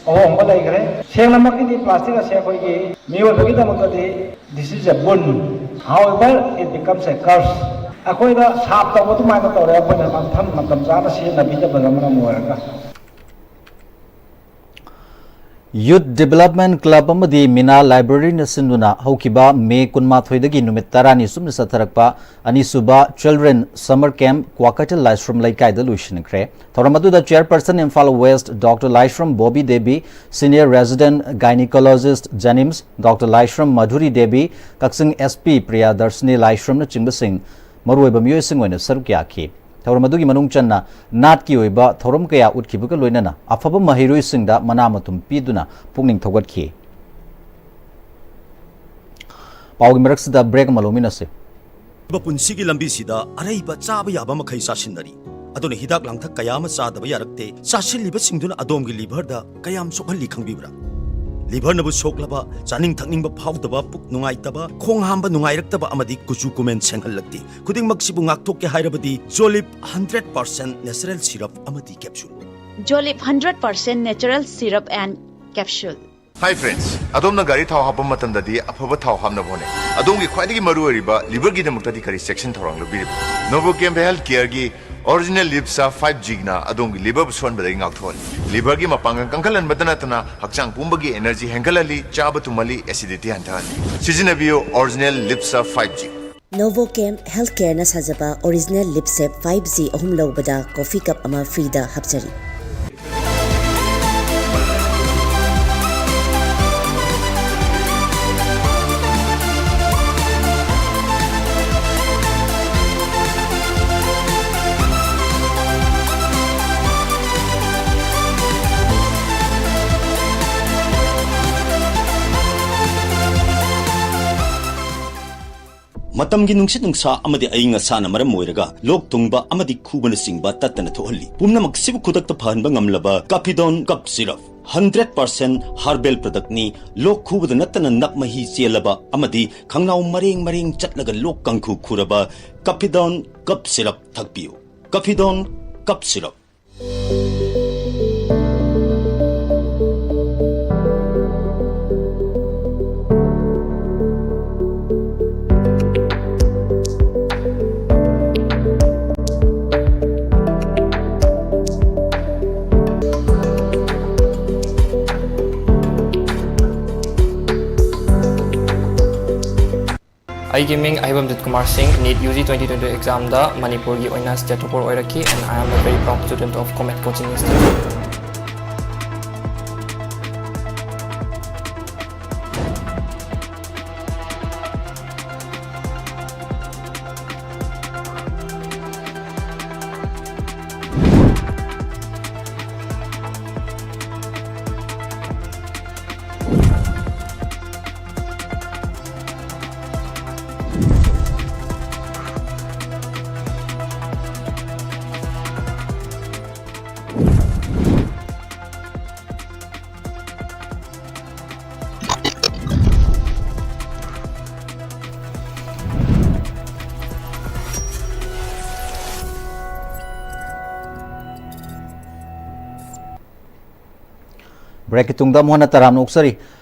ꯑꯍꯣꯡꯕ ꯂꯩꯈ꯭ꯔꯦ꯫ ꯁꯦꯡꯅꯃꯛꯀꯤꯗꯤ ꯄ꯭ꯂꯥꯁꯇꯤꯛ ꯑꯁꯦ ꯑꯩꯈꯣꯏꯒꯤ ꯃꯤꯑꯣꯏꯕꯒꯤꯗꯃꯛꯇꯗꯤ this is a boon. However, it becomes a curse. ꯑꯩꯈꯣꯏꯗ ꯁꯥꯞ ꯇꯧꯕ ꯑꯗꯨꯃꯥꯏꯅ ꯇꯧꯔꯦ, ꯑꯩꯈꯣꯏꯅ ꯃꯐꯝ ꯃꯇꯝ ꯆꯥꯅ ꯁꯤꯖꯤꯟꯅꯕꯤꯗꯕꯅ ꯃꯔꯝ ꯑꯣꯏꯔꯒ꯫ Youth Development Club ꯑꯃꯗꯤ ꯃꯤꯅꯥ ꯂꯥꯏꯕ꯭ꯔꯦꯔꯤꯅ ꯁꯤꯟꯗꯨꯅ ꯍꯧꯈꯤꯕ ꯃꯦ ꯀꯨꯟꯃꯥꯊꯣꯏꯗꯒꯤ ꯅꯨꯃꯤꯠ ꯇꯔꯥꯅꯤ ꯆꯨꯞꯅ ꯆꯠꯊꯔꯛꯄ ꯑꯅꯤꯁꯨꯕ Children Summer Camp ꯀ꯭ꯋꯥꯀꯩꯊꯦꯜ ꯂꯥꯏꯁ꯭ꯔꯝ ꯂꯩꯀꯥꯏꯗ ꯂꯣꯏꯁꯤꯟꯈ꯭ꯔꯦ꯫ ꯊꯧꯔꯝ ꯑꯗꯨꯗ ꯆꯤꯌꯔꯄꯔꯁꯟ ꯏꯝꯐꯥꯜ ꯋꯦꯁ꯭ꯠ ꯗꯣꯛꯇꯔ ꯂꯥꯏꯁ꯭ꯔꯝ ꯕꯣꯕꯤ ꯗꯦꯕꯤ, ꯁꯤꯅꯤꯌꯔ ꯔꯦꯁꯤꯗꯦꯟꯠ ꯒꯥꯏꯅꯤꯀꯣꯂꯣꯖꯤꯁ꯭ꯠ ꯖꯦꯅꯤꯝꯁ ꯗꯣꯛꯇꯔ ꯂꯥꯏꯁ꯭ꯔꯝ ꯃꯙꯨꯔꯤ ꯗꯦꯕꯤ, ꯀꯛꯆꯤꯡ ꯑꯦꯁ ꯄꯤ ꯄ꯭ꯔꯤꯌꯥꯗꯔꯁꯤꯅꯤ ꯂꯥꯏꯁ꯭ꯔꯝꯅꯆꯤꯡꯕꯁꯤꯡ ꯃꯔꯨꯑꯣꯏꯕ ꯃꯤꯑꯣꯏꯁꯤꯡ ꯑꯣꯏꯅ ꯁꯔꯨꯛ ꯌꯥꯈꯤ꯫ ꯊꯧꯔꯝ ꯑꯗꯨꯒꯤ ꯃꯅꯨꯡ ꯆꯟꯅ ꯅꯥꯠꯀꯤ ꯑꯣꯏꯕ ꯊꯧꯔꯝ ꯀꯌꯥ ꯎꯠꯈꯤꯕꯒ ꯂꯣꯏꯅꯅ ꯑꯐꯕ ꯃꯍꯩꯔꯣꯏꯁꯤꯡꯗ ꯃꯅꯥ ꯃꯊꯨꯝ ꯄꯤꯗꯨꯅ ꯄꯨꯛꯅꯤꯡ ꯊꯧꯒꯠꯈꯤ꯫ ꯄꯥꯎꯒꯤ ꯃꯔꯛꯁꯤꯗ break ꯑꯃ ꯂꯧꯃꯤꯟꯅꯁꯤ꯫ ꯄꯨꯟꯁꯤꯒꯤ ꯂꯝꯕꯤꯁꯤꯗ ꯑꯔꯩꯕ ꯆꯥꯕ ꯌꯥꯕ ꯃꯈꯩ ꯆꯥꯁꯤꯟꯅꯔꯤ꯫ ꯑꯗꯨꯅ ꯍꯤꯗꯥꯛ ꯂꯥꯡꯊꯛ ꯀꯌꯥ ꯑꯃ ꯆꯥꯗꯕ ꯌꯥꯔꯛꯇꯦ꯫ ꯆꯥꯁꯤꯜꯂꯤꯕꯁꯤꯡꯗꯨꯅ ꯑꯗꯣꯝꯒꯤ liverꯗ ꯀꯌꯥꯝ ꯁꯣꯛꯍꯜꯂꯤ ꯈꯪꯕꯤꯕ꯭ꯔꯥ? Liverꯅꯕꯨ ꯁꯣꯛꯂꯕ, ꯆꯥꯅꯤꯡ ꯊꯛꯅꯤꯡꯕ ꯐꯥꯎꯗꯕ, ꯄꯨꯛ ꯅꯨꯡꯉꯥꯏꯇꯕ, ꯈꯣꯡ ꯍꯥꯝꯕ ꯅꯨꯡꯉꯥꯏꯔꯛꯇꯕ ꯑꯃꯗꯤ ꯀꯨꯆꯨ ꯀꯨꯃꯦꯟ ꯁꯦꯡꯍꯜꯂꯛꯇꯦ꯫ ꯈꯨꯗꯤꯡꯃꯛꯁꯤꯕꯨ ꯉꯥꯛꯊꯣꯛꯀꯦ ꯍꯥꯏꯔꯕꯗꯤ Jolib hundred percent natural syrup ꯑꯃꯗꯤ capsule꯫ Jolib hundred percent natural syrup and capsule꯫ Hi friends, ꯑꯗꯣꯝꯅ ꯒꯥꯔꯤ ꯊꯥꯎ ꯍꯥꯞꯄ ꯃꯇꯝꯗꯗꯤ ꯑꯐꯕ ꯊꯥꯎ ꯍꯥꯞꯅꯕ ꯍꯣꯠꯅꯩ꯫ ꯑꯗꯣꯝꯒꯤ ꯈ꯭ꯋꯥꯏꯗꯒꯤ ꯃꯔꯨꯑꯣꯏꯔꯤꯕ liverꯒꯤꯗꯃꯛꯇꯗꯤ ꯀꯔꯤ ꯆꯦꯛꯁꯤꯟ ꯊꯧꯔꯥꯡ ꯂꯧꯕꯤꯔꯤꯕ? Novochem Health Careꯒꯤ Original Lift Serve five Gꯅ ꯑꯗꯣꯝꯒꯤ liverꯕꯨ ꯁꯣꯛꯍꯟꯕꯗꯒꯤ ꯉꯥꯛꯊꯣꯛꯍꯜꯂꯤ꯫ Liverꯒꯤ ꯃꯄꯥꯡꯒꯜ ꯀꯟꯈꯠꯍꯟꯕꯇ ꯅꯠꯇꯅ ꯍꯛꯆꯥꯡ ꯄꯨꯝꯕꯒꯤ energy ꯍꯦꯟꯒꯠꯍꯜꯂꯤ, ꯆꯥꯕ ꯇꯨꯝꯍꯜꯂꯤ, acidity ꯍꯟꯊꯍꯜꯂꯤ꯫ ꯁꯤꯖꯤꯟꯅꯕꯤꯌꯨ Original Lift Serve five G꯫ Novochem Healthcareꯅ ꯁꯥꯖꯕ Original Lift Serve five G ꯑꯍꯨꯝ ꯂꯧꯕꯗ coffee cup ꯑꯃ freeꯗ ꯍꯥꯞꯆꯔꯤ꯫ ꯃꯇꯝꯒꯤ ꯅꯨꯡꯁꯤꯠ ꯅꯨꯡꯁꯥ ꯑꯃꯗꯤ ꯑꯏꯪ ꯑꯁꯥꯅ ꯃꯔꯝ ꯑꯣꯏꯔꯒ ꯂꯣꯛ ꯊꯨꯡꯕ ꯑꯃꯗꯤ ꯈꯨꯕꯅꯆꯤꯡꯕ ꯇꯠꯇꯅ ꯊꯣꯛꯍꯜꯂꯤ꯫ ꯄꯨꯝꯅꯃꯛꯁꯤꯕꯨ ꯈꯨꯗꯛꯇ ꯐꯍꯟꯕ ꯉꯝꯂꯕ Capidone Cough Syrup, hundred percent herbal productꯅꯤ꯫ ꯂꯣꯛ ꯈꯨꯕꯗ ꯅꯠꯇꯅ ꯅꯞ ꯃꯍꯤ ꯆꯦꯜꯂꯕ ꯑꯃꯗꯤ ꯈꯪꯅꯥꯎ ꯃꯔꯦꯡ ꯃꯔꯦꯡ ꯆꯠꯂꯒ ꯂꯣꯛ ꯀꯥꯡꯈꯨ ꯈꯨꯔꯕ Capidone Cough Syrup ꯊꯛꯄꯤꯌꯨ꯫ Capidone Cough Syrup꯫ ꯑꯩꯒꯤ ꯃꯤꯡ ꯑꯍꯩꯕꯝ ꯖꯤꯠ ꯀꯨꯃꯥꯔ ꯁꯤꯡ, NEET UG twenty twenty examꯗ ꯃꯅꯤꯄꯨꯔꯒꯤ ꯑꯣꯏꯅ state topper ꯑꯣꯏꯔꯛꯈꯤ, and I am a very proud student of Comet Coaching Institute. ꯕ꯭ꯔꯦꯛꯀꯤ ꯇꯨꯡꯗ ꯑꯃꯨꯛ ꯍꯟꯅ ꯇꯔꯥꯝꯅ ꯑꯣꯛꯆꯔꯤ꯫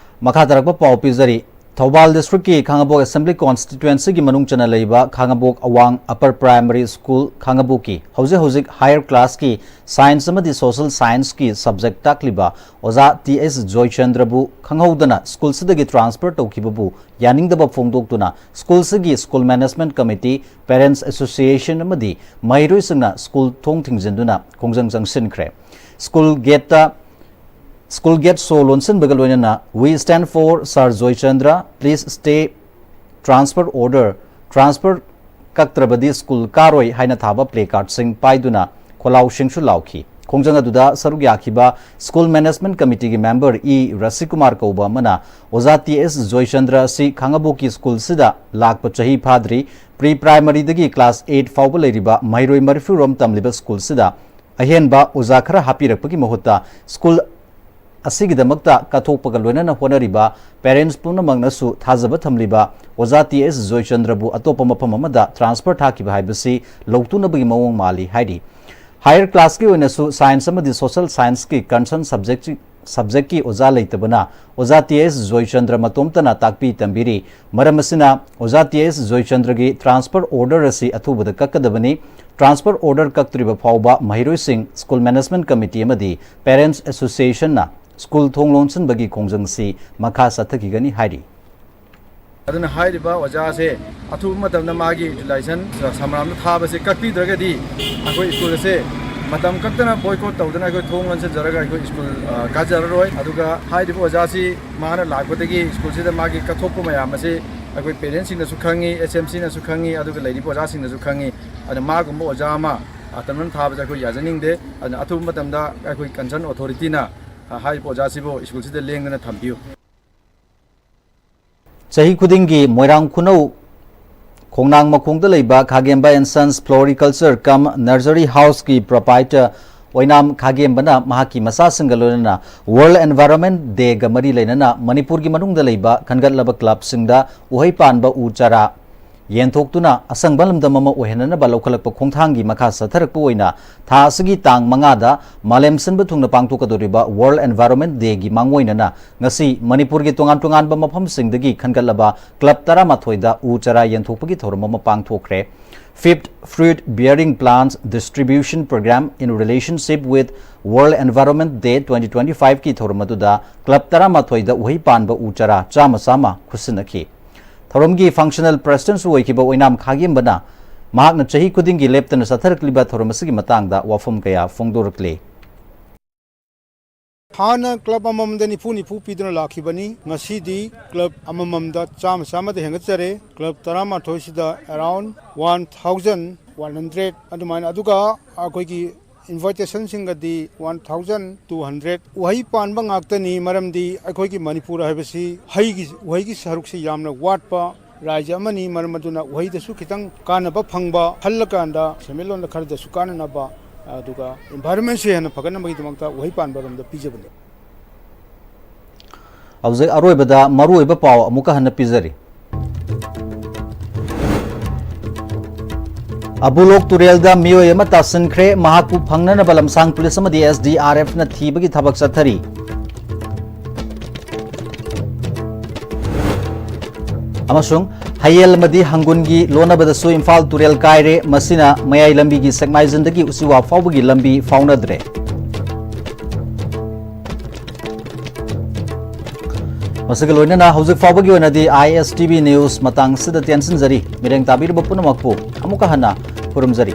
ꯃꯈꯥ ꯇꯥꯔꯛꯄ ꯄꯥꯎ ꯄꯤꯖꯔꯤ꯫ ꯊꯧꯕꯥꯜ ꯗꯤꯁꯇ꯭ꯔꯤꯛꯀꯤ ꯈꯥꯉꯕꯣꯛ ꯑꯦꯁꯦꯝꯕ꯭ꯂꯤ ꯀꯣꯟꯁꯇꯤꯇ꯭ꯋꯦꯟꯁꯤꯒꯤ ꯃꯅꯨꯡ ꯆꯟꯅ ꯂꯩꯕ ꯈꯥꯉꯕꯣꯛ ꯑꯋꯥꯡ ꯑꯄꯔ ꯄ꯭ꯔꯥꯏꯃꯔꯤ ꯁ꯭ꯀꯨꯜ ꯈꯥꯉꯕꯣꯛꯀꯤ ꯍꯧꯖꯤꯛ ꯍꯧꯖꯤꯛ ꯍꯥꯌꯔ ꯀ꯭ꯂꯥꯁꯀꯤ ꯁꯥꯏꯟꯁ ꯑꯃꯗꯤ ꯁꯣꯁꯦꯜ ꯁꯥꯏꯟꯁꯀꯤ ꯁꯕꯖꯦꯛ ꯇꯥꯛꯂꯤꯕ ꯑꯣꯖꯥ ꯇꯤ ꯑꯦꯁ ꯖꯣꯏꯆꯟꯗ꯭ꯔꯕꯨ ꯈꯪꯍꯧꯗꯅ ꯁ꯭ꯀꯨꯜꯁꯤꯗꯒꯤ ꯇ꯭ꯔꯥꯟꯁꯐꯔ ꯇꯧꯈꯤꯕꯕꯨ ꯌꯥꯅꯤꯡꯗꯕ ꯐꯣꯡꯗꯣꯛꯇꯨꯅ ꯁ꯭ꯀꯨꯜꯁꯤꯒꯤ school management committee, parents association ꯑꯃꯗꯤ ꯃꯍꯩꯔꯣꯏꯁꯤꯡꯅ ꯁ꯭ꯀꯨꯜ ꯊꯣꯡ ꯊꯤꯡꯖꯤꯟꯗꯨꯅ ꯈꯣꯡꯖꯪ ꯆꯪꯁꯤꯟꯈ꯭ꯔꯦ꯫ ꯁ꯭ꯀꯨꯜ ꯒꯦꯠꯇ ꯁ꯭ꯀꯨꯜ ꯒꯦꯠ ꯁꯣ ꯂꯣꯟꯁꯤꯟꯕꯒ ꯂꯣꯏꯅꯅ "We stand for Sir Joychandra, please stay, transfer order, transfer ꯀꯛꯇ꯭ꯔꯕꯗꯤ ꯁ꯭ꯀꯨꯜ ꯀꯥꯔꯣꯏ" ꯍꯥꯏꯅ ꯊꯥꯕ ꯄ꯭ꯂꯦ ꯀꯥꯔꯠꯁꯤꯡ ꯄꯥꯏꯗꯨꯅ ꯈꯣꯜꯂꯥꯎ ꯁꯤꯡꯁꯨ ꯂꯥꯎꯈꯤ꯫ ꯈꯣꯡꯖꯪ ꯑꯗꯨꯗ ꯁꯔꯨꯛ ꯌꯥꯈꯤꯕ ꯁ꯭ꯀꯨꯜ ꯃꯦꯅꯦꯖꯃꯦꯟꯠ ꯀꯃꯤꯇꯤꯒꯤ ꯃꯦꯝꯕꯔ ꯏ ꯔꯁꯤꯀꯨꯃꯥꯔ ꯀꯧꯕ ꯑꯃꯅ ꯑꯣꯖꯥ ꯇꯤ ꯑꯦꯁ ꯖꯣꯏꯆꯟꯗ꯭ꯔ ꯑꯁꯤ ꯈꯥꯉꯕꯣꯛꯀꯤ ꯁ꯭ꯀꯨꯜꯁꯤꯗ ꯂꯥꯛꯄ ꯆꯍꯤ ꯐꯥꯗ꯭ꯔꯤ, ꯄ꯭ꯔꯤ ꯄ꯭ꯔꯥꯏꯃꯔꯤꯗꯒꯤ ꯀ꯭ꯂꯥꯁ ꯑꯩꯠ ꯐꯥꯎꯕ ꯂꯩꯔꯤꯕ ꯃꯍꯩꯔꯣꯏ ꯃꯔꯤꯐꯨ ꯔꯣꯝ ꯇꯝꯂꯤꯕ ꯁ꯭ꯀꯨꯜꯁꯤꯗ ꯑꯍꯦꯟꯕ ꯑꯣꯖꯥ ꯈꯔ ꯍꯥꯞꯄꯤꯔꯛꯄꯒꯤ ꯃꯍꯨꯠꯇ ꯁ꯭ꯀꯨꯜ ꯑꯁꯤꯒꯤꯗꯃꯛꯇ ꯀꯠꯊꯣꯛꯄꯒ ꯂꯣꯏꯅꯅ ꯍꯣꯠꯅꯔꯤꯕ ꯄꯦꯔꯦꯟꯠꯁ ꯄꯨꯝꯅꯃꯛꯅꯁꯨ ꯊꯥꯖꯕ ꯊꯝꯂꯤꯕ ꯑꯣꯖꯥ ꯇꯤ ꯑꯦꯁ ꯖꯣꯏꯆꯟꯗ꯭ꯔꯕꯨ ꯑꯇꯣꯞꯄ ꯃꯐꯝ ꯑꯃꯗ ꯇ꯭ꯔꯥꯟꯁꯐꯔ ꯊꯥꯈꯤꯕ ꯍꯥꯏꯕꯁꯤ ꯂꯧꯇꯨꯅꯕꯒꯤ ꯃꯑꯣꯡ ꯃꯥꯜꯂꯤ ꯍꯥꯏꯔꯤ꯫ ꯍꯥꯌꯔ ꯀ꯭ꯂꯥꯁꯀꯤ ꯑꯣꯏꯅꯁꯨ ꯁꯥꯏꯟꯁ ꯑꯃꯗꯤ ꯁꯣꯁꯦꯜ ꯁꯥꯏꯟꯁꯀꯤ ꯀꯟꯁꯔꯟ ꯁꯕꯖꯦꯛ, ꯁꯕꯖꯦꯛꯀꯤ ꯑꯣꯖꯥ ꯂꯩꯇꯕꯅ ꯑꯣꯖꯥ ꯇꯤ ꯑꯦꯁ ꯖꯣꯏꯆꯟꯗ꯭ꯔ ꯃꯇꯣꯝꯇꯅ ꯇꯥꯛꯄꯤ ꯇꯝꯕꯤꯔꯤ꯫ ꯃꯔꯝ ꯑꯁꯤꯅ ꯑꯣꯖꯥ ꯇꯤ ꯑꯦꯁ ꯖꯣꯏꯆꯟꯗ꯭ꯔꯒꯤ ꯇ꯭ꯔꯥꯟꯁꯐꯔ ꯑꯣꯔꯗꯔ ꯑꯁꯤ ꯑꯊꯨꯕꯗ ꯀꯛꯀꯗꯕꯅꯤ꯫ ꯇ꯭ꯔꯥꯟꯁꯐꯔ ꯑꯣꯔꯗꯔ ꯀꯛꯇ꯭ꯔꯤꯕ ꯐꯥꯎꯕ ꯃꯍꯩꯔꯣꯏꯁꯤꯡ, ꯁ꯭ꯀꯨꯜ ꯃꯦꯅꯦꯖꯃꯦꯟꯠ ꯀꯃꯤꯇꯤ ꯑꯃꯗꯤ ꯄꯦꯔꯦꯟꯠꯁ ꯑꯦꯁꯣꯁꯤꯌꯦꯁꯟꯅ ꯁ꯭ꯀꯨꯜ ꯊꯣꯡ ꯂꯣꯟꯁꯤꯟꯕꯒꯤ ꯈꯣꯡꯖꯪꯁꯤ ꯃꯈꯥ ꯆꯠꯊꯈꯤꯒꯅꯤ ꯍꯥꯏꯔꯤ꯫ ꯑꯗꯨꯅ ꯍꯥꯏꯔꯤꯕ ꯑꯣꯖꯥꯁꯦ ꯑꯊꯨꯕ ꯃꯇꯝꯗ ꯃꯥꯒꯤ ꯌꯨꯇꯤꯂꯥꯏꯖꯦꯁꯟ ꯁꯃꯔꯥꯝꯗ ꯊꯥꯕꯁꯦ ꯀꯛꯄꯤꯗ꯭ꯔꯒꯗꯤ ꯑꯩꯈꯣꯏ ꯁ꯭ꯀꯨꯜ ꯑꯁꯦ ꯃꯇꯝ ꯀꯛꯇꯅ ꯕꯣꯏꯀꯣꯠ ꯇꯧꯗꯅ ꯑꯩꯈꯣꯏ ꯊꯣꯡ ꯂꯣꯟꯁꯤꯟꯖꯔꯒ ꯑꯩꯈꯣꯏ ꯁ꯭ꯀꯨꯜ, ꯑ, ꯀꯥꯖꯔꯔꯣꯏ꯫ ꯑꯗꯨꯒ ꯍꯥꯏꯔꯤꯕ ꯑꯣꯖꯥꯁꯤ ꯃꯥꯅ ꯂꯥꯛꯄꯗꯒꯤ ꯁ꯭ꯀꯨꯜꯁꯤꯗ ꯃꯥꯒꯤ ꯀꯠꯊꯣꯛꯄ ꯃꯌꯥꯝ ꯑꯁꯤ ꯑꯩꯈꯣꯏ ꯄꯦꯔꯦꯟꯠꯁꯤꯡꯅꯁꯨ ꯈꯪꯉꯤ, ꯑꯦꯁ ꯑꯦꯝ ꯁꯤꯅꯁꯨ ꯈꯪꯉꯤ, ꯑꯗꯨꯒ ꯂꯩꯔꯤꯕ ꯑꯣꯖꯥꯁꯤꯡꯅꯁꯨ ꯈꯪꯉꯤ꯫ ꯑꯗꯨꯅ ꯃꯥꯒꯨꯝꯕ ꯑꯣꯖꯥ ꯑꯃ, ꯑ, ꯇꯝꯅ ꯊꯥꯕꯁꯦ ꯑꯩꯈꯣꯏ ꯌꯥꯖꯅꯤꯡꯗꯦ꯫ ꯑꯗꯨꯅ ꯑꯊꯨꯕ ꯃꯇꯝꯗ ꯑꯩꯈꯣꯏ ꯀꯟꯁꯔꯟ ꯑꯣꯊꯣꯔꯤꯇꯤꯅ, ꯑ, ꯍꯥꯏꯔꯤꯕ ꯑꯣꯖꯥꯁꯤꯕꯨ ꯁ꯭ꯀꯨꯜꯁꯤꯗ ꯂꯦꯡꯗꯅ ꯊꯝꯕꯤꯌꯨ꯫ ꯆꯍꯤ ꯈꯨꯗꯤꯡꯒꯤ ꯃꯣꯏꯔꯥꯡ ꯈꯨꯅꯧ ꯈꯣꯡꯅꯥꯡ ꯃꯈꯣꯡꯗ ꯂꯩꯕ ꯈꯥꯒꯦꯝꯕ and Sons Floriculture cum Nursery Houseꯀꯤ proprietor ꯑꯣꯏꯅꯥꯝ ꯈꯥꯒꯦꯝꯕꯅ ꯃꯍꯥꯛꯀꯤ ꯃꯆꯥꯁꯤꯡꯒ ꯂꯣꯏꯅꯅ World Environment Dayꯒ ꯃꯔꯤ ꯂꯩꯅꯅ ꯃꯅꯤꯄꯨꯔꯒꯤ ꯃꯅꯨꯡꯗ ꯂꯩꯕ ꯈꯟꯒꯠꯂꯕ ꯀ꯭ꯂꯕꯁꯤꯡꯗ ꯎꯍꯩ ꯄꯥꯟꯕ ꯎ ꯆꯥꯔꯥ ꯌꯦꯟꯊꯣꯛꯇꯨꯅ ꯑꯁꯪꯕ ꯂꯝꯗꯝ ꯑꯃ ꯑꯣꯏꯍꯟꯅꯅꯕ ꯂꯧꯈꯠꯂꯛꯄ ꯈꯣꯡꯊꯥꯡꯒꯤ ꯃꯈꯥ ꯆꯠꯊꯔꯛꯄ ꯑꯣꯏꯅ ꯊꯥ ꯑꯁꯤꯒꯤ ꯇꯥꯡ ꯃꯉꯥꯗ ꯃꯥꯂꯦꯝ ꯁꯤꯟꯕ ꯊꯨꯡꯅ ꯄꯥꯡꯊꯣꯛꯀꯗꯧꯔꯤꯕ World Environment Day ꯒꯤ ꯃꯥꯡꯑꯣꯏꯅꯅ ꯉꯁꯤ ꯃꯅꯤꯄꯨꯔꯒꯤ ꯇꯣꯉꯥꯟ ꯇꯣꯉꯥꯟꯕ ꯃꯐꯝꯁꯤꯡꯗꯒꯤ ꯈꯟꯒꯠꯂꯕ club ꯇꯔꯥꯃꯥꯊꯣꯏꯗ ꯎ ꯆꯥꯔꯥ ꯌꯦꯟꯊꯣꯛꯄꯒꯤ ꯊꯧꯔꯝ ꯑꯃ ꯄꯥꯡꯊꯣꯛꯈ꯭ꯔꯦ꯫ Fifth Fruit Bearing Plants Distribution Program in relationship with World Environment Day twenty twenty-five ꯀꯤ ꯊꯧꯔꯝ ꯑꯗꯨꯗ club ꯇꯔꯥꯃꯥꯊꯣꯏꯗ ꯎꯍꯩ ꯄꯥꯟꯕ ꯎ ꯆꯥꯔꯥ ꯆꯥꯝꯃ ꯆꯥꯝꯃ ꯈꯨꯠꯁꯤꯟꯅꯈꯤ꯫ ꯊꯧꯔꯝꯒꯤ functional president ꯁꯨ ꯑꯣꯏꯈꯤꯕ ꯑꯣꯏꯅꯥꯝ ꯈꯥꯒꯦꯝꯕꯅ ꯃꯍꯥꯛꯅ ꯆꯍꯤ ꯈꯨꯗꯤꯡꯒꯤ ꯂꯦꯞꯇꯅ ꯆꯠꯊꯔꯛꯂꯤꯕ ꯊꯧꯔꯝ ꯑꯁꯤꯒꯤ ꯃꯇꯥꯡꯗ ꯋꯥꯐꯝ ꯀꯌꯥ ꯐꯣꯡꯗꯣꯔꯛꯂꯤ꯫ ꯍꯥꯟꯅ club ꯑꯃꯃꯝꯗ ꯅꯤꯐꯨ ꯅꯤꯐꯨ ꯄꯤꯗꯨꯅ ꯂꯥꯛꯈꯤꯕꯅꯤ꯫ ꯉꯁꯤꯗꯤ club ꯑꯃꯃꯝꯗ ꯆꯥꯝꯃ ꯆꯥꯝꯃꯗ ꯍꯦꯟꯒꯠꯆꯔꯦ꯫ Club ꯇꯔꯥꯃꯥꯊꯣꯏꯁꯤꯗ around one thousand one hundred ꯑꯗꯨꯃꯥꯏꯅ, ꯑꯗꯨꯒ ꯑꯩꯈꯣꯏꯒꯤ invitation ꯁꯤꯡꯒꯗꯤ one thousand two hundred꯫ ꯎꯍꯩ ꯄꯥꯟꯕ ꯉꯥꯛꯇꯅꯤ, ꯃꯔꯝꯗꯤ ꯑꯩꯈꯣꯏꯒꯤ ꯃꯅꯤꯄꯨꯔ ꯍꯥꯏꯕꯁꯤ ꯍꯩꯒꯤ, ꯎꯍꯩꯒꯤ ꯁꯔꯨꯛꯁꯤ ꯌꯥꯝꯅ ꯋꯥꯠꯄ ꯔꯥꯏꯖ꯭ꯌ ꯑꯃꯅꯤ꯫ ꯃꯔꯝ ꯑꯗꯨꯅ ꯎꯍꯩꯗꯁꯨ ꯈꯤꯇꯪ ꯀꯥꯟꯅꯕ ꯐꯪꯕ ꯈꯜꯂꯀꯥꯟꯗ ꯁꯦꯟꯃꯤꯠꯂꯣꯟꯗ ꯈꯔꯗꯁꯨ ꯀꯥꯟꯅꯅꯕ, ꯑꯗꯨꯒ environment ꯁꯨ ꯍꯦꯟꯅ ꯐꯒꯠꯅꯕꯒꯤꯗꯃꯛꯇ ꯎꯍꯩ ꯄꯥꯟꯕ ꯔꯣꯝꯗ ꯄꯤꯖꯕꯅꯤ꯫ ꯍꯧꯖꯤꯛ ꯑꯔꯣꯏꯕꯗ ꯃꯔꯨꯑꯣꯏꯕ ꯄꯥꯎ ꯑꯃꯨꯛꯀ ꯍꯟꯅ ꯄꯤꯖꯔꯤ꯫ ꯑꯕꯨꯂꯣꯛ ꯇꯨꯔꯦꯜꯗ ꯃꯤꯑꯣꯏ ꯑꯃ ꯇꯥꯁꯤꯟꯈ꯭ꯔꯦ꯫ ꯃꯍꯥꯛꯄꯨ ꯐꯪꯅꯅꯕ ꯂꯝꯁꯥꯡ ꯄꯨꯂꯤꯁ ꯑꯃꯗꯤ S D R F ꯅ ꯊꯤꯕꯒꯤ ꯊꯕꯛ ꯆꯠꯊꯔꯤ꯫ ꯑꯃꯁꯨꯡ ꯍꯌꯦꯜ ꯑꯃꯗꯤ ꯍꯪꯒꯨꯟꯒꯤ ꯂꯣꯟꯅꯕꯗꯁꯨ ꯏꯝꯐꯥꯜ ꯇꯨꯔꯦꯜ ꯀꯥꯏꯔꯦ꯫ ꯃꯁꯤꯅ ꯃꯌꯥꯏ ꯂꯝꯕꯤꯒꯤ ꯁꯦꯛꯃꯥꯏꯖꯤꯟꯗꯒꯤ ꯎꯆꯤꯋꯥ ꯐꯥꯎꯕꯒꯤ ꯂꯝꯕꯤ ꯐꯥꯎꯅꯗ꯭ꯔꯦ꯫ ꯃꯁꯤꯒ ꯂꯣꯏꯅꯅ ꯍꯧꯖꯤꯛ ꯐꯥꯎꯕꯒꯤ ꯑꯣꯏꯅꯗꯤ I S T V news ꯃꯇꯥꯡ ꯑꯁꯤꯗ ꯇꯦꯟꯁꯤꯟꯖꯔꯤ꯫ ꯃꯤꯠꯌꯦꯡ ꯇꯥꯕꯤꯔꯤꯕ ꯄꯨꯝꯅꯃꯛꯄꯨ ꯑꯃꯨꯛꯀ ꯍꯟꯅ ꯈꯨꯔꯨꯝꯖꯔꯤ꯫